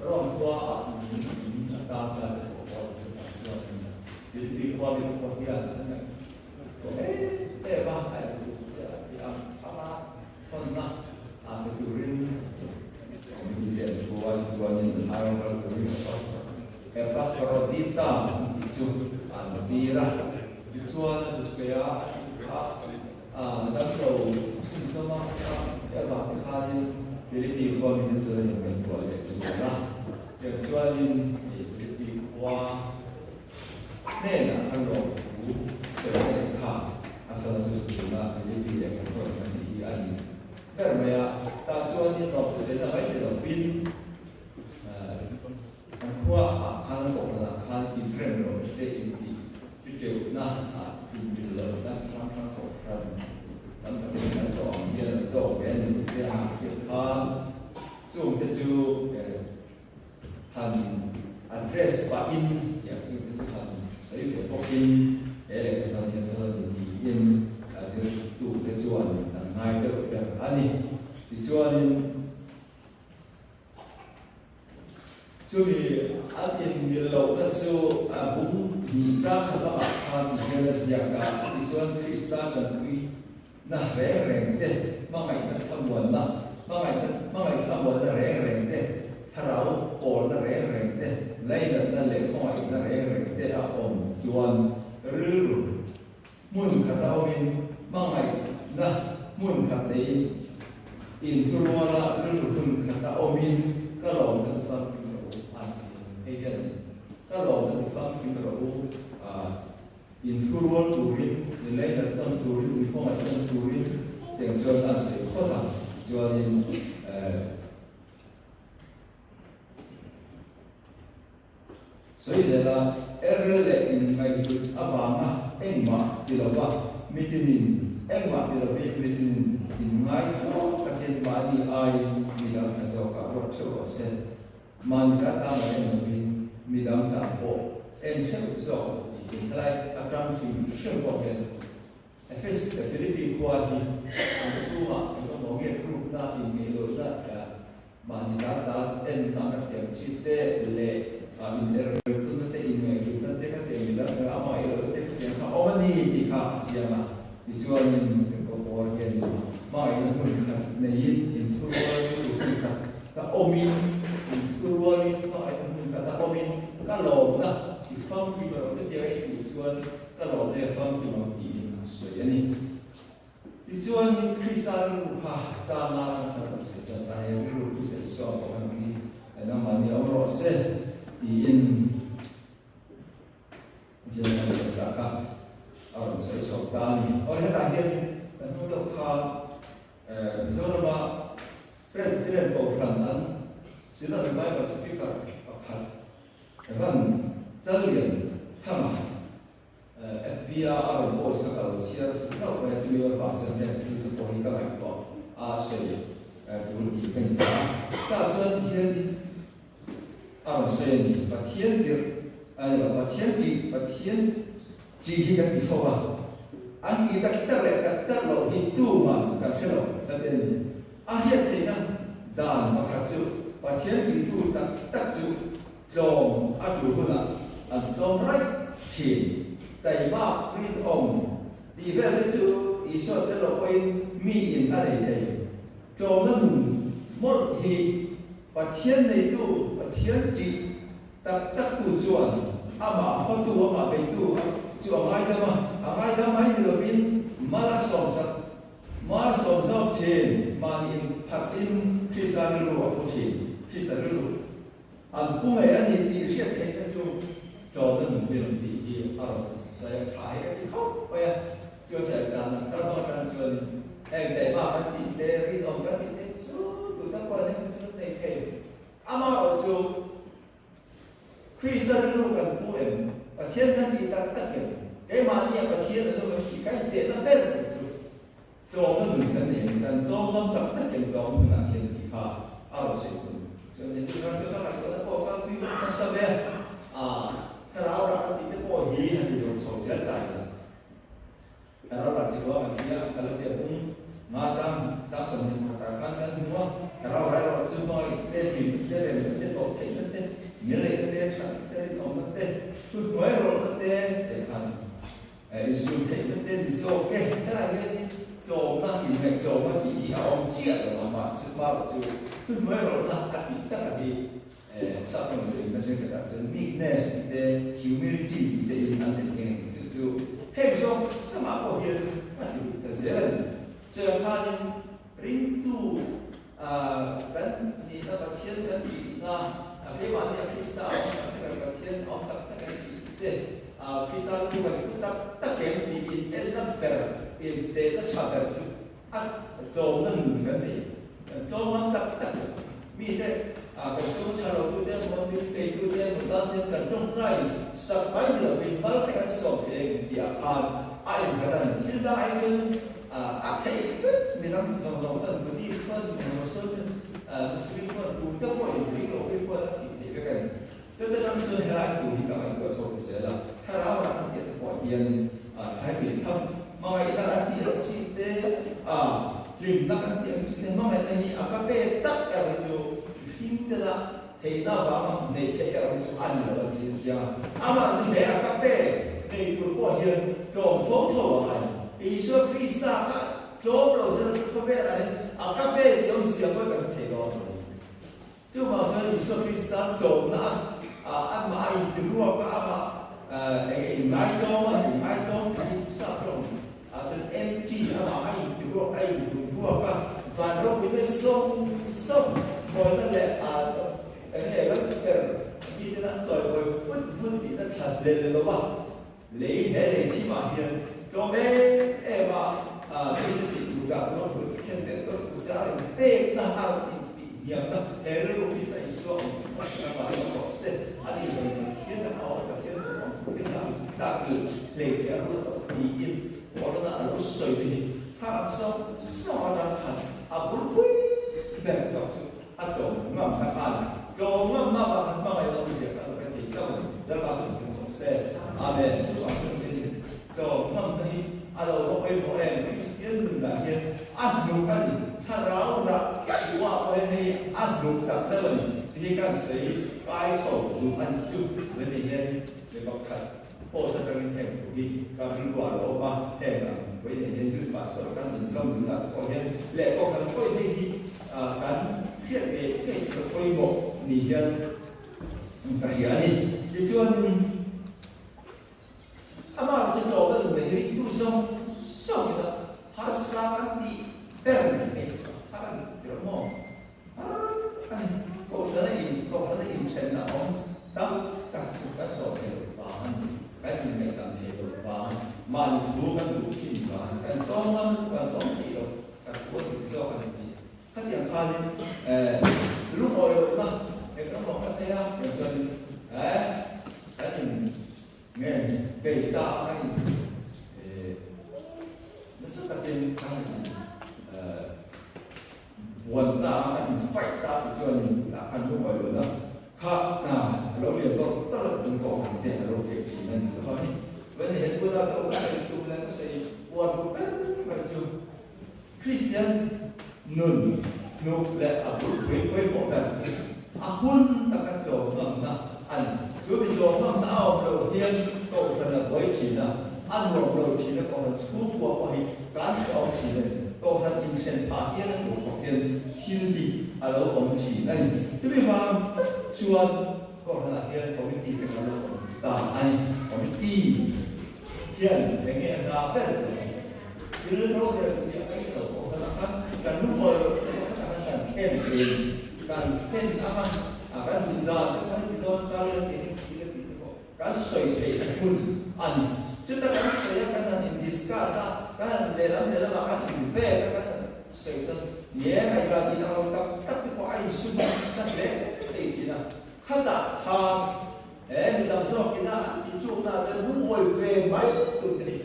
Rome khuaah in a tan ta Tirhkoh Paul chutah chuan Philippi khua mi pawh hian an ngaih Tawh em em a, a en duh te a ti ang ang a, hawnna a pe turin committee te an thu a, tichuanin Iron turin Epaphroditus an tih chu an tir a, tichuan a zuk pe a, a tih kha a damlo chhunzawm a, a vang te khanin Philippi khua mite chuan an ingaihtuah leh zual a, tichuanin Philippi khua Hnenah khan lawmthu sawi leh kha a kal chu tuna Philippi leh ka thawn kan tih hi a ni ber mai a. Tah chuanin lawmthu sawina mai ti lovin kan khua ah khan a kawhhranah khan inrem lohna te intih chu teuhna ah inmil lohna chi hrang hrang kawhhran tam takin kan tawh ang hian an tawk ve a ni tih te a hriat khan chungte chu han address pahin tiang chu te chu han sawi ve bawkin he lehkha thar hi a thar a ni tiin a zirtu te chuan an ngai deuh ber a ni. Tichuanin chumi an inmil lohna chu a bung hnih chang khat lamah khan ti hian a ziak a, tichuan Krista tanpui Na reng reng te, hmangaihna thlamuanna, hmangaihna hmangaih thlamuanna reng reng te, thlarau pawlna reng reng te, lainatna leh khawngaihna reng reng te a awm chuan rilru hmun khata awmin hmangaihna hmun khat neiin inthuruala rilru hmun khata awmin ka lawmna ti famkim rawh u a ti. Hei hian ka lawmna ti famkim rawh u a. Inthurual turin, i leinat tawn turin, i khawngaih tawn turin tiang chuan a sawi phawt a, chuanin sawi zel a, Errel leh inngaihhlut avanga engmah ti lova mitinin engmah ti lovin mitinin inngaihtlawm takin mahni aiin midang hna zawkah ruat theuh rawh se. Mahni ta ta mai en lovin midang ta pawh en theuh zawk tiin helai atang hrim hrim pawh hian Efes leh Philippi khua hi an chhungah eng emaw nge hrukna inngeihlohna mahni ta ta en na ka thiam chi te leh in erreltuna te inngaihhlutna te ka tiang midang anga amah ilo te ka tiang kha awm a ni tih kha a chiang a. Tichuanin Tirhkoh Paul hianin hmangaihna hmun khat neiin inthurual tur hmun khat ka awmin, inthurualin hmangaihna hmun khat a awmin ka lawmna i famkim erawh chutiang a intih chuan ka lawmna i famkim ang tiin a sawi a ni. Tichuanin Krista rilru kha changa kan khat lo sawi tan ta he rilru Krista Isua pawh kan hi nangmahni awm rawh se tiin General Secretary kha a rawn sawi chhuak ta a ni. Aw hetah hianin kan hnu deuh khan Mizorama President Kohhran an Synod Revival Speaker pakhat Evan Challian Thanga FB-a a rawn post kha ka lo chhiar fuh hlauh mai a, chumi avang chuan heng thil chu pawh hi ka ngaihtuah a sawi tur tih ka ni ta a. Tah chuan hianin A rawn sawi a ni. Pathian tirh a ni lo, Pathian ṭih, Pathian ṭih hi kan ti fo a, an ṭih tak tak leh tak tak loh hi tuman kan hre lo ta te a ni. A hriat theihna dan pakhat chu Pathian ṭihtu tak tak chu tlawm a ṭul hunah an tlawm raih ṭhin. Taimak rinawm tih vel te chu Isua tel lo pawhin miin a nei thei. Tlawmna nun mawlh hi. Pathian neitu, Pathian ṭih tak taktu chuan amah hawtu, amah beitu chu a ngaidam a, a ngaidam mai ni lovin mal a sawmsak, mal a sawm zawk ṭhin, mahni inphatin Krista rilru a pu ṭhin, Krista rilru an pu ngei a ni tih hriat theihna chu tlawmna nun hi rawn tih hi a rawn sawi a, tha hi ka ti khawp mai a, chu a sawi dan ang kal hmang atang chuan heng daihma kan tih te, rinawm kan tih te chu tuna pawh hian chu nei thei. Amaherawh chu Krista rilru kan pu em? Pathian kan tih tak tak em? Keimahnia Pathian a nung em tih ka intehna ber tur chu tlawmna nun kan nei em? Kan tlawm ngam tak tak em tlawm nunah hian tih kha a rawn sawi thung. Chuan hei chu kha chu ka ngaihtuahna pawh ka tui nasa ve a, thlarau rah kan tih te pawh hi han ti zawm chho zel ta ila. Thlarau rah chi ruang an ti a, ka la tia bung nga chang chang 21 ah khan kan hmu a, thlarau rai erawh chu hmangaih te, hlimna te, remna te, tawh theihna te, ngilneihna te, thatna te, rinawmna te, thuhnuai rawlna te te khan insum theihna te ni zawk e. Helai hianin tlawmna, inngaihtlawmna tih hi a awm chiah lo a, mah chu hmarawh chu thuhnuai rawlna a tih tak a hi. Sap rawng leh inna thenkhatah chuan meekness tih te, humility tih te in an tel nghe chu chu heng zawng zawngah pawh hian a ti ta zel a ni. Chuan khanin ringtu kan nihna Pathian kan tihna keimahnia Krista a awm tak tak em, Pathian a awm tak tak em tih te, Krista lu kan pu tak tak em tih in enna ber, intehna tha ber chu A tlawmna nun kan nei. Kan tlawm ngam tak tak lo. Mite kan chung tha lo tute emaw, min pei tute emaw tan hian kan tawngtai sak mai ni lovin mal te kan sawm thei eng tih ah khan a innghat a ni. Thil dang ai chuan a theih vek midang zawng zawng tan Buddhist pawn, Muslim Muslim pawn tute pawhin ring lo phei pawn a thih theih vek a ni. Chute lam chuan helai thu hi ka ngaihtuah chho ta zel a, thlarau rah an tih te pawh hian thlai pui tham hmangaihna kan tih loh chi te, hlimna kan tih ang chi te hmangaihna hi a ka pe tak erawh hi chu hlim tela theihna avanga neih theih erawh hi chu a ni lo a ti a chiang a. Amah chu he a ka pe nei tur pawh hian tlawm tho tho a ngai. Isua Krista kha tlawm lo zela chu khawvelah hian a ka pe tih awmzia pawh kan thei dawn lo. Chuvang chuan Isua Krista tlawmna a amah a intiruak a, amah eng nge inngaitawm a, inngaitawm tih hi sap rawng ah chuan empty, amah a intiruak, a inhunruak a, van ropuina zawng zawng mawina leh eng nge ram ber miten an chawimawi vut vut tihna thla hlel lo va, Lei he lei thim ah hian tlawm em em a mite tih duh dah tur a hmuh hian ber ber tur te a rawn pek na a rawn in tih hniam na he rilru khi sa Isua awm tih tak a vah lo rawh se a ni zawng Pathian a awm Pathian tur awm chu thil dang tak hlei te a ruat loh tiin Corona a lo sawi te hi thang zawng zawng atang khan a bul pui ber zawk chu a tlawm ngam na khan tlawm ngam na vang han hmangaih lo zia kha lo hre thei chauh a ni. Lalpa chu thing tawh se. Amen. Chuvang chuan kei ni tlawm ngam na hi a lo va pawimawh em? Kristian nunah hian a hnuk a ni. Thlarau rah chhuah pawh hian hei a hnuk tak deuh a ni. Hei kan sawi kai chho duh a nih chu. Vani hian mi pakhat post atangin heng thu hi ka rilru ah lo awm a, heng ang vawiin hian Youth Pastor kan intlawm nunah te pawh hian leh pawh kan pawi hei hi kan hriat ngei ngei ka pawimawh ni hian ka hria a ni. Tichuanin amah chu tlawm a nun hi ringtu zawng zawng ila harsa kan tih ber ni hei chu har a ni tir maw? Har tak a ni. Kohhrana in kohhrana inthenna awm tam tak chu kan tlawm thei loh vang a ni. Kan inngaihdan thei loh vang a ni. Mahni thu kan duh thin vang a ni. Kan tlawm ngam kan tlawm thei lo. Kan thu a dik zawk a ni tih. Khatiang khanin lungawi lohna eng emaw kan nei a, tiang chuanin kan in nge ni bei ta a kan in nasa takin kan in Buan ta a kan in fight ta tih chuanin tah khan lungawi lohna kha a lo lian tawk tawk a chung pawh han te a lo keh thin a ni chu hawni. Vani he tuna ka lo sawi tum leh ka sawi uar duh ber ber chu Kristian nun hnuk leh a bulpui pawimawh ber chu a hun taka tlawmngamna a ni. Chu mi tlawmngamna a awm loh hian kohhran a buai thin a, a nuam lo thin a, kohhran chhungkua pawh hi kan hrehawm thin a ni. Kohhran inthen phah hian a tur bawk hian thil hi. a lo awm thin a ni. Chumi vang tak chuan Kohhranah hian committee te kan lo awm ta a ni. Committee hian eng nge a hna ber tur? Thil rorel satliah mai ni lo Kohhranah khan kan lungawi loh te pawh khatah khan kan thlen thei, kan thlen ang a, kan duh dan te pawh heti zawn kal ila tih heti ila tih te pawh kan sawi theihna hun a ni. Chuta kan sawi a, kan han in discuss a, kan han lehlam lehlamah kan in vet a, kan han sawi chuan nge ngaihdan inang lo tak tak te pawh a insum nasa hle thei thin a. Khatah khan he mi tam zawk ina an tihtlukna chuan lungawi ve mai tur te ni.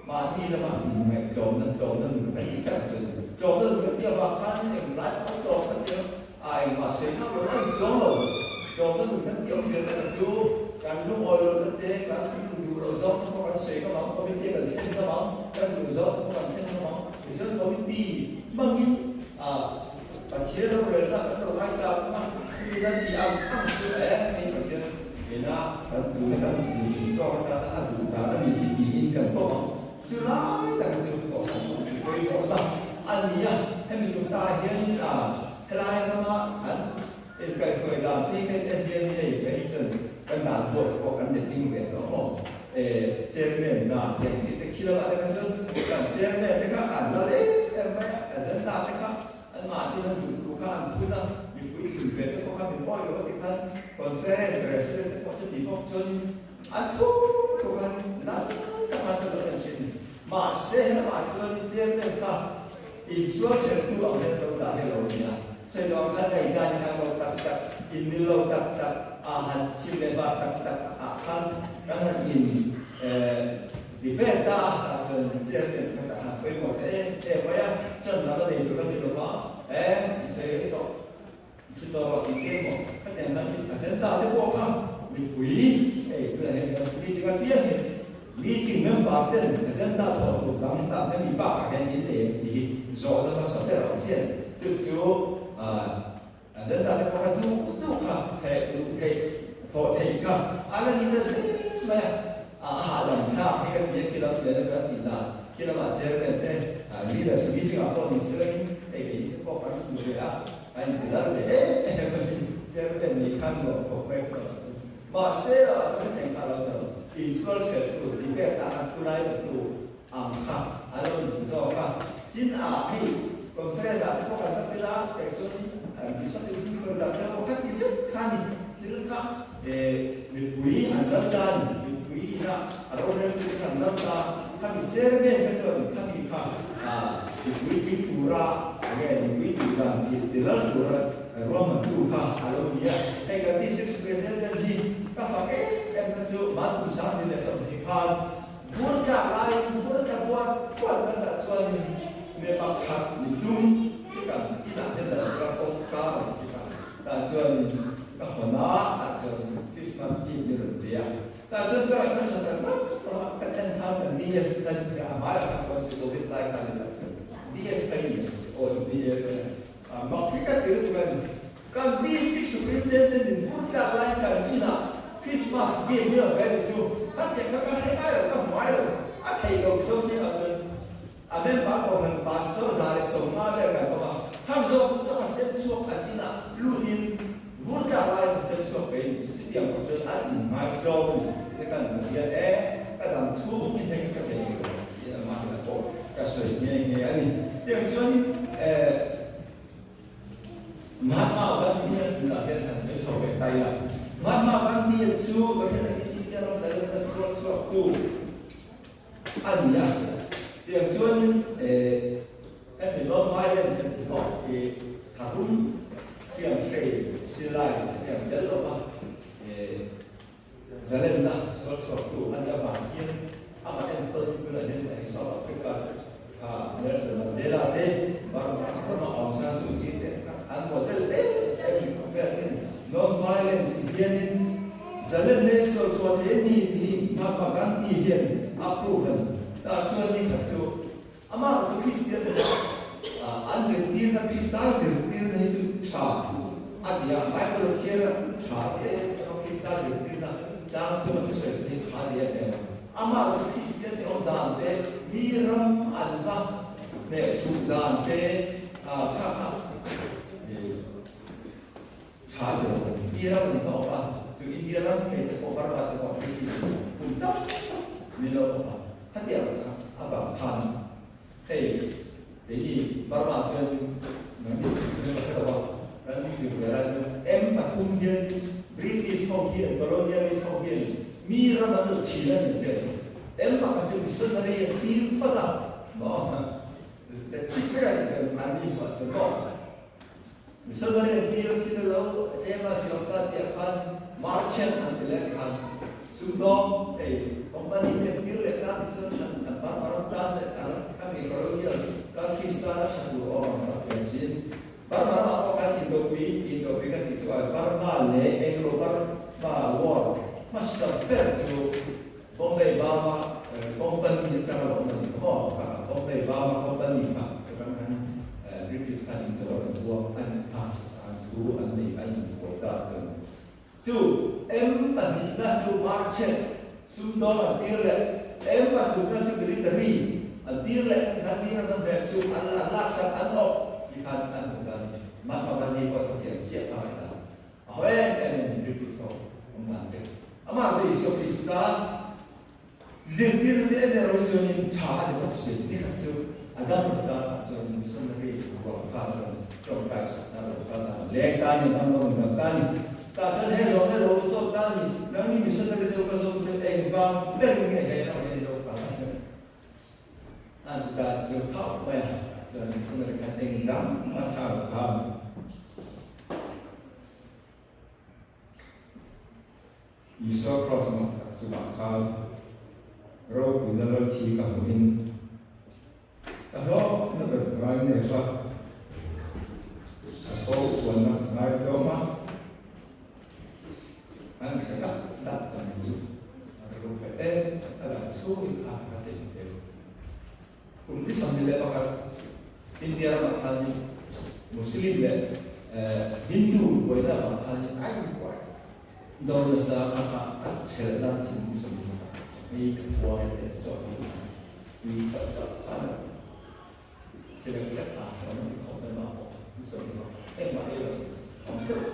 Mahni lama inngaih tlawmna tlawmna nun kan tih tak chu tlawmna nun kan tih avang khan englai pawh tlawm kan tih a engmah sawi ngam lo a inchuang lo. Tlawmna nun kan tih awmzia tak chu kan lungawi lohna te, kan duh loh zawng te pawh kan sawi ngam ang, committee kan thlen ngam ang, kan duh zawng te pawh kan thlen ngam ang. Tichuan committee hmangin Pathian rorelna kan lo ngaichang ang a, chumi nan tih ang ang chu e, hei Pathian ina kan tuna kan duh tawk atana a duh dan a ni hi tiin kan pawm ang. Chu lai tak chu kohhran pawh chu pawimawh ta a ni a, hemi chungchangah hianin a helai rama an inkaihhruai dan te hi kan en hianin hei kei chuan kan dan buat pawh kan letling ve tawh maw? E chairman dan te ang chi te khi lamah te kha chuan kan chairman te kha an la em em mai a, agenda te kha an mahni an duh thu kha an thun a, mipui thun ve te pawh kha min awih lo a ti khan conference president te pawh chuti bawk chuanin an thu thu khan lal tak an ta dawn em thin a ni. Mahse helamah chuanin chairman kha insual chhertu ang hian lo dah hi a lo ni a, sawi tawh ang khan ngaihdan in ang lo tak tak, inmil lo tak tak a han chim leh hma tak tak ah khan kan han in debate ta a, tah chuan chairman kha ka han pawimawh ta em em mai a, ṭan lam a nei tur a ni lo va, e i sawi rei tawh. Thu tawh rawh tih te emaw ka nen khan a zen ta te pawh kha mipui hei tunah hian kan meeting apiang hi meeting member ten agenda thawh tur dang tan hemi bakah hian in nei em tih hi zawhna hmasa ber a awm chian chu chu agenda te pawh kha duh duh kha theh luh theih thawh theih kha a la ni ta zel mai a, a hahdam thlak hi ka ti a khi lam nena kan tih dan khi lamah chairman te leaders meeting ah pawh ni selangin hei kei te pawh kan hmu ve a. A inti lal ve em em a ni. Chairman nih khan nuam khawp mai ka lo chu. Mahse a chuan hetiang kha a lo ni lo. Insual ṭheltu, debate ah khan thu lai petu ang kha a lo ni zawk a. Tin a hei conference ah te pawh kan va tel a, teh chuan Bishop in thil rawn dah kher pawh kha ti vek kha a ni. Thil kha mipui an lal ta a ni. Mipui ina a roreltu te kha an lal ta a. Khami chairman kha chuan khami kha mipui tui tura enge mipui tih dan tih ti lal tura ruahmantu kha a lo ni a. Hei kan district superintendent hi ka fak em em kha chu Bankum 2020 khan vur tlak laiin vur tla buat buat kan dah chuanin mi pakhat mi tum hi kan inah hian a lo kal a kawngka a rawn kik a, tah chuanin ka hawn a, tah chuanin Christmas gift mi rawn pe a. Tah chuan ka kan tha tak tak tak a, ka en khan kan DS kha ni a hmaiah khan ka awm Covid lai khan ni tah chuan DS kha i ni aw chu DS a ni a, mak hi ka ti lutuk a ni. Kan district superintendent in vur tlak laiin kan inah Christmas game ni lo ve ni chu ka tiang kha ka hre ngai lo, ka hmu ngai lo, a thei lo Mizo zingah chuan a member kohhran pastor 150 vel kan awm a, khang zawk zawk a sem chhuak an inah lutin Vur tlak laiin a sem chhuak ve ni chu chutiang pawh chuan an inngai tlawm a ni tih te kan hmuh hian e ka dam chhung in hei chu ka thei ve lo tiin amah hian a pawh ka sawi nghe nghe a ni. Tiang chuanin e Mahatma Gandhi a tunah hian han sawi chho ve ta ila. Mahatma Gandhi a chu Pathian takin India ram zalenna sual chhuak tu a ni a. Tiang chuanin e hemi non-violence kan tih pawh hi tharum hian hrei silai hetiang tel lova e zalenna sual chhuaktu a nih avang hian amah enkawl ni tunah hian hei South Africa kha Nelson Mandela te Burma rama Aung San Suu Kyi te kha an model em em ni khawp vel te non-violence hianin zalenna hi sual chhuah thei a ni tih hi Mahatma Gandhi hian a prove a ni. Tah chuan ni khat chu Amah chu Kristian te pawh an zirtirna, Krista zirtirna hi chu tha a ti a, Bible a chhiar a tha a ti em em a, Krista zirtirna tlang chunga thusawi te hi tha a ti em em a. Amah chu Kristian te awm dan te, mi ram an va hnehchhuh dan te kha kha. India ram an va awp a, chu India ram ngei te pawh Burma te pawh British in kum tam tak min lo awp a, khatiang kha a vang khan hei keini Burma chuanin nangni chuan ka hre lo a, kan zir ve lai chuan M pathum hianin British ho hian colonialist ho hian mi ram an lo thin a ni te M pakhat chu missionary an tir phawt a maw Missionary tir thil a lo tlem a siam ta tih ah khan merchant an ti leh khan sumdawng hei company te an tir leh ta tih chuan an an Burma ram tan leh an khami colonial countries tan a tha tur awm ang tak ve a sin. Burma ramah pawh khan indopui indopui kan tih chu a Burma leh Anglo Burma war hmasa ber chu Bombay Burma Company atanga lo awm a ni kha maw? Kha Bombay Burma Company kha atang khan British khan indawr an tuam a nih kha, an thu an nei a inbuai ta chu a ni. Chu M pahnihna chu merchant, sumdawng an tir leh, M pathumna chu military an tir leh, an khan mi ram an hnek chu an an laksak an awp ti khan an hmu ta a ni. Mahatma Gandhi pawh chutiang chiah kha ngaih dan A ho em em a ni British ho awm dan te. Amah chu Isua Krista zirtirna te en erawh hi chuanin tha a ti bawk si. Ni khat chu a dam lo tan ah chuan missionary ruang khan rawn tawngtai sak na lo kal ta leng ta ni, dam lo dam ta ni. Tah chuan he zawhna lo zawk ta ni, nangni missionary deuh ka zawk chu engvang ber nge he ram hi lo kal a? An ti ta chu khauh mai a, chuan missionary khan engdang a chhang lo khan. Isua Kraws mak tak chungah khan ropuina lalthi ka hmuhin ka hlawkna ber ka ngai nep a, ka tho uanna ka ngai tlawm a, an sa dak dak ta mai chu a ro fe em a dang chhungin khan ka thei tel. Kum ni 21 India ramah khanin Muslim leh Hindu buaina avang khanin a inkuai do nasa kha kha a thelhna kum ni 21 hei ka puang e tih chu a tui tak chauh khan a ti. Thil eng hlek a awm a ti khawp mai mah pawh ni 21 engmah ei lo awm deuh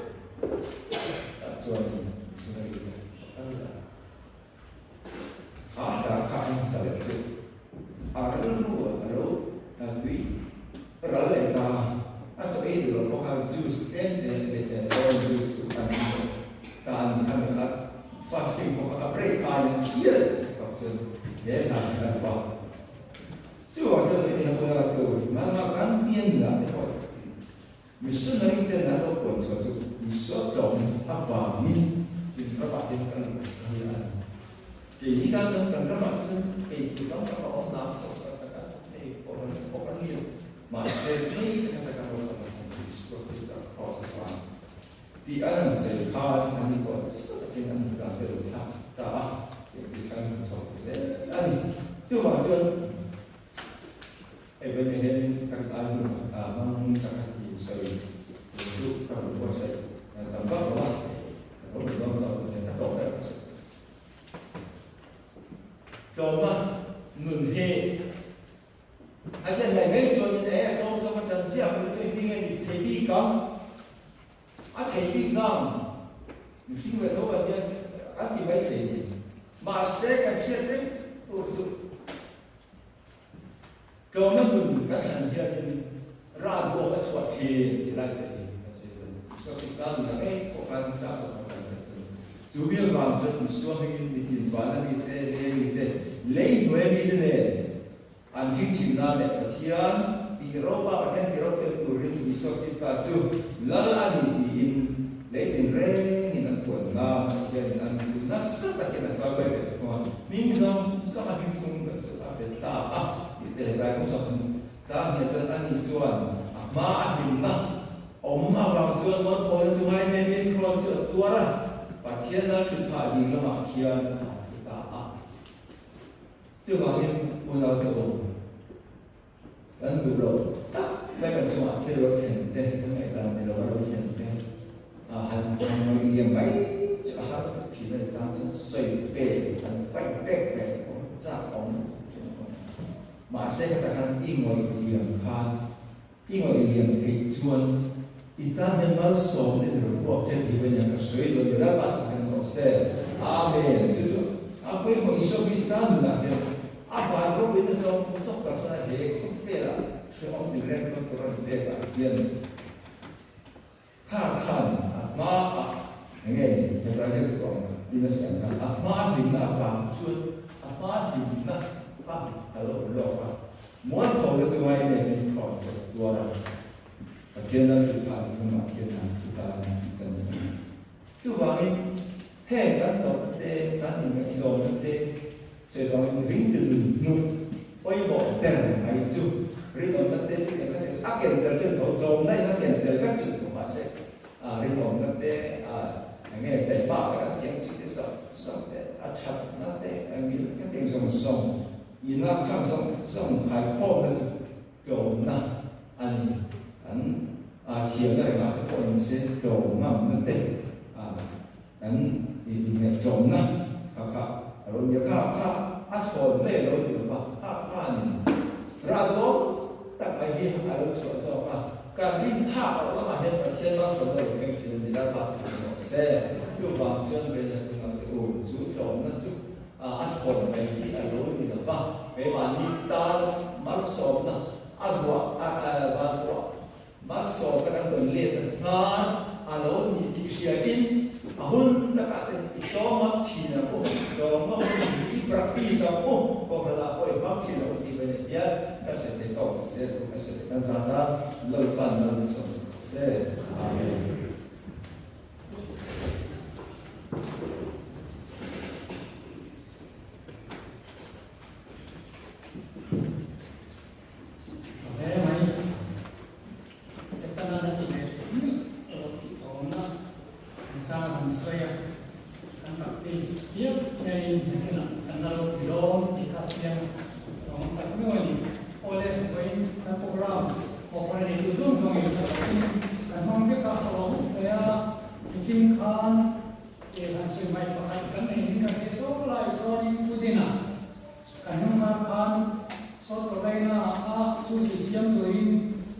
tak chuan missionary te a kal a. Kha hla kha a insa leh chu a rilru a lo tui ral leh ta a, a chaw ei duh loh pawh kha juice tlem te leh orange juice chu an in tawh ta a ni. Khami kha fasting pawh kha a break aiin hial tak chuan he hla hi a duh a. Chuvang chuan kei ni a hmuna tur hmanah kan pian lah te pawh Missionary ten an lo puan chhuah chu Isua tlawm avangin in ramah hian kan lo kal a ni. Keini tan chuan kan ramah te chuan ei tur tam tak a awm na pawh tak tak a hei pawh kan pawh kan ni lo. Mahse hei te kha tak a lo lang a ni Isua Krista cross avang tih an han sawi khan an ni pawh nasa takin an hmu dan te lo thlak ta a tih ang tih kan hmu chho ta zel a ni. Chuvang chuan Hei vawiin hianin kan tan hun a hmang chak a tih sawi tur chu ka rawn buatsaih tam vak lo a, ka lo hmu dawn tawh hian ka tawk deuh chu. Tlawmna nun hi a hian ngaih mai chuanin e a tlawm zawk a chan ziah mai chu engtin nge ni thei bik ang, a thei bik nang mihring ve tho kan nia chu kan ti mai thei ni. Mahse kan hriat reng tur chu. Tlawmna nun kan thlan hianin rah duhawm a chhuah thin ti lai te hi kan sawi dawn. Isua Krista nun ang eng pawh khan chah chhuah kan kan zir chu. Chu mi avang chuan Isua hmingin mitin vana mite, lei mite, lei hnuai mite nen an ringthin nan leh Pathian tih ropa Pathian tih ropel turin Isua Krista chu Lal a ni tiin lei tinrengin an puan nan Pathianin an chu nasa takin a chawimawi ve thung a. Hming zawng zawng a hming chung ber chu a pe ta a tih te helai kawng chhuak hmun chang hian chuan ani chuan a hma a hlimna awm avang chuan mawlpawina chu ngai nemin kraws chu a tuar a, Pathian a thut phah ding lamah khian a thu ta a. Chuvangin unaute aw, kan duh loh tak mai kan chungah thil lo thlen te, kan ngaihdan ni lo a lo thlen te, han han liam mai chu a har tuk thin a ni chang chuan sawi ve han fight back ve te pawh chak awm thin a awm. Mahse heta khan i ngawih liam khan i ngawih liam theih chuan. I tan hian malsawmna in rawn ruak che tih mai nia ka sawi lo ni ram ah chuan hian rawh se. Amen. Chu chu a pawimawh Isua Krista nunah hian a van ropuina zawng zawng kalsan a he khawvelah hrehawm tin reng hman tur a ni pek ah hian kha khan a hma ah enge ni Hebrai ziak tu ang in a siam khan a hma hlimna avang chuan a hma hlimna kha a lo awm lawk a mualpho na chu ngai em in khawm chu tuar a. Pathian lam hrilh phah ni hnungah khian an thu ta a ni tih kan hmu a ni. Chuvangin, heng kan tawrhna te, kan inngaihtlawmna te sawi vangin ringtu nun hnuk pawimawh ber mai chu rinawmna te chu eng kha te a ken tel chu tho tlawmna in a ken tel vek chu ni tho mahse rinawmna te eng nge taihmak tak a tih ang chi te sawng sawng te a thatna te ngil ka tih ang zawng zawng ina khang zawng zawng khaikhawmna chu Tlawmna a ni. Kan thiamna rengah te pawh ni se tlawm ngamna te kan inngaihtlawmna kha kha a lo nia. Kha kha a thawn mai a lo ni lo va, kha khanin rah duam tak mai hi a lo chhuah zawk a. Kan rin phak loh lamah hian Pathian malsawmna lo thleng thin a ni. Lalpa chu hmu rawh se. Chuvang chuan Vena hnungah te u, chu tlawmna chu A thawn mai hi a lo ni lo va, keimahni tan malsawmna a ruah a van ruah malsawmna kan rawn let a hnar a lo ni tih hriain a hun takah te i tlawm ngam thin ang u, tlawm ngam hun hi i practice ang u, kawnghrana pawh i hmang thin ang u tih mai nen hian ka sawi thei tawk ta zel thu ka sawi thei kan zat a, Lalpan lo ni sawm sawm ta se. Amen. Kan hmang vek a, a lo mai a, nichin khan eh han sawi mai pakhat kan nei in kan hre saw lai chuanin Pu Dina kan hnung khan khan South Carolina a sushi siam turin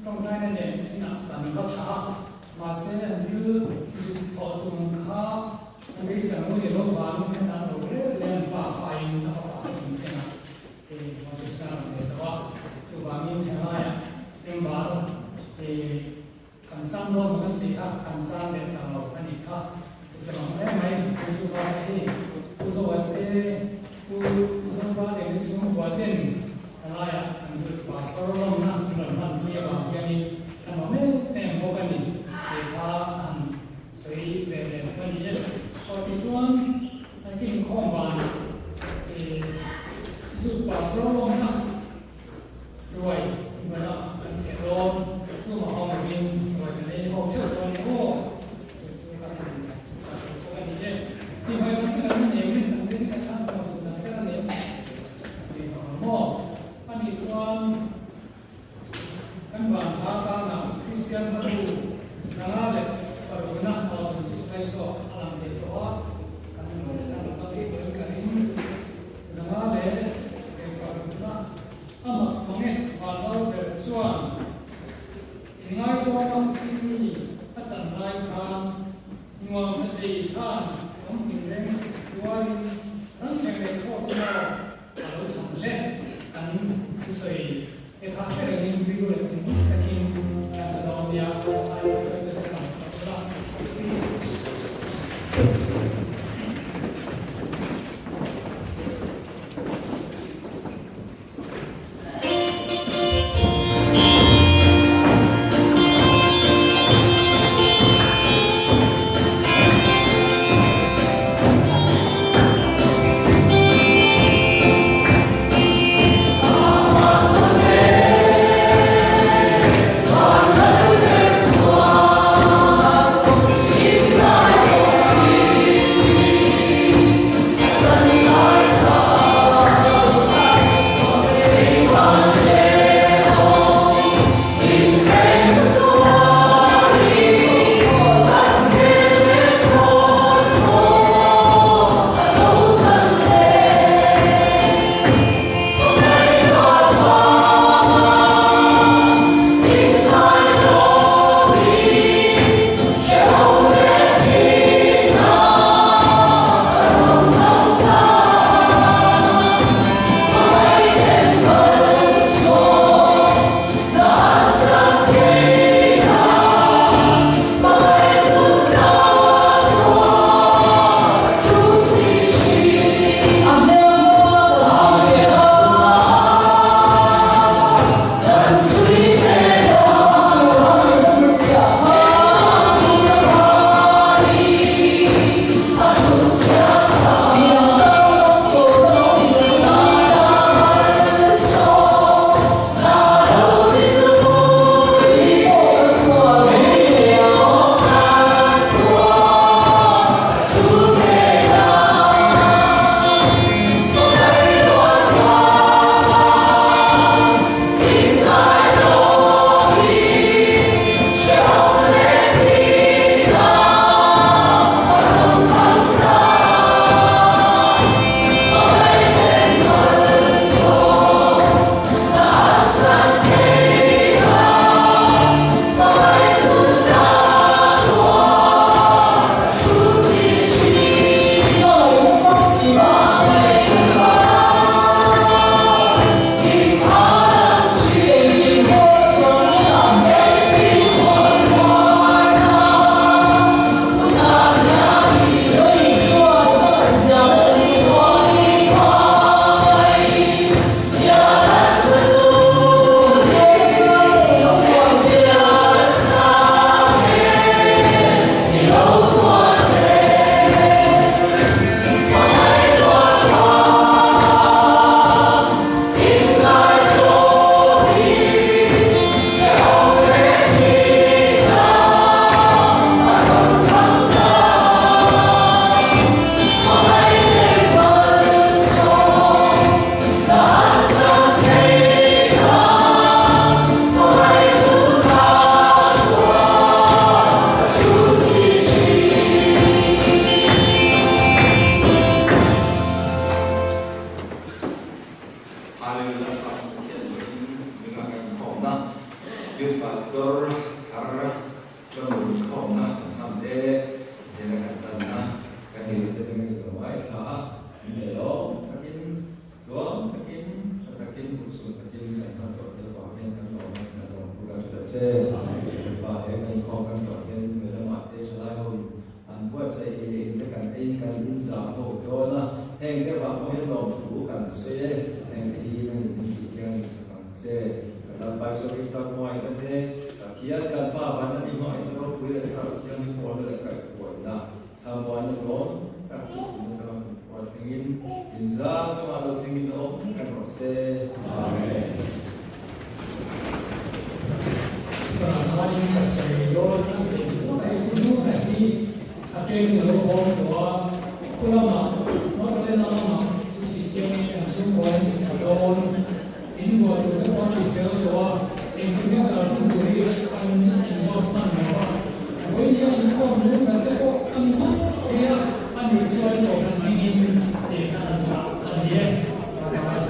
tawngtaina nen inah kan va thlah a, mahse an thil zuk thawh tum kha an beisei ang ni lo vangin hetah an lo rel leh an pa faiin a fapa chung senah eh Moses khan a rawn nei tawh a, chuvangin helaiah member eh Kan chang dawn lo kan tih kha kan chang leh ta lo a nih kha. Chu che mang hle mai Pu Zuva te hi Pu Zoa te Pu Zopa leh ni chhungkua ten helaiah kan zut pastor lawmna an rawn hman pui avang hianin kan awm em em bawk a ni tih kha han sawi ve leh a ni e. Aw tichuan kan inkhawm vanah zut pastor lawmna Ruai hmana kan theh dawn tumah awm lovin ruai kan ei ho theuh dawn ni aw chu chu ka han ka hmu bawk a ni e. Ti hmai kan kan la nem e, kan rin ka khan hmuh duh dan ka la nem tih vang ang maw? Ani chuan kan van hla tanah Kristian hmatu 506na awm chu sawi zawk a lang thei tawh a, kan kan lo kal thei tawhin ka ring. 506na Amah mange vanlo ber chuan inngaitawka mi a chan lai khan nuam satei khan awm tin reng suk tuain ram thleng leh thawk semaw a lo tham le kan thusawi te kha hre rengin rilru leh thinlung takin kan sa dawn nia ai hruaitute kan hmuh a. Pa he kan inkhawm kan zawh hian in hnuai lamah te thalai ho in an buatsaih ei leh in te kan ei in kan in zah ho dawn a, heng te vang pawh hian lawmthu kan sawi e, heng te hi nang in min tih hian in sak ang che. Kan Lalpa Isua Krista hmangaihna te, Pathian kan Pa van a mi hmangaihna ropui leh Thlarau Thianghlim pawlna leh kaihhruaina Thlamuanna dawn tak chu tuna ka ram kumkhua thlengin inza chungah lo thlengin awm reng rawh se. Amen. Tunah chuanin ka sawi dawn a ni a hei chu hnuna hi a training a lo awm tawh a, khu lamah Northern lamah sushi siamin an chhungkaw in chhuk a dawn, in buai tur te pawh an ti fel tawh a, engkim hian kal hun tur hi an inzawt hman lo a, vawinia inkhawm lung ber te pawh a ni mai thei a, a nih chuan kohhran hmingin lehkha an dah a ni e. Bye bye.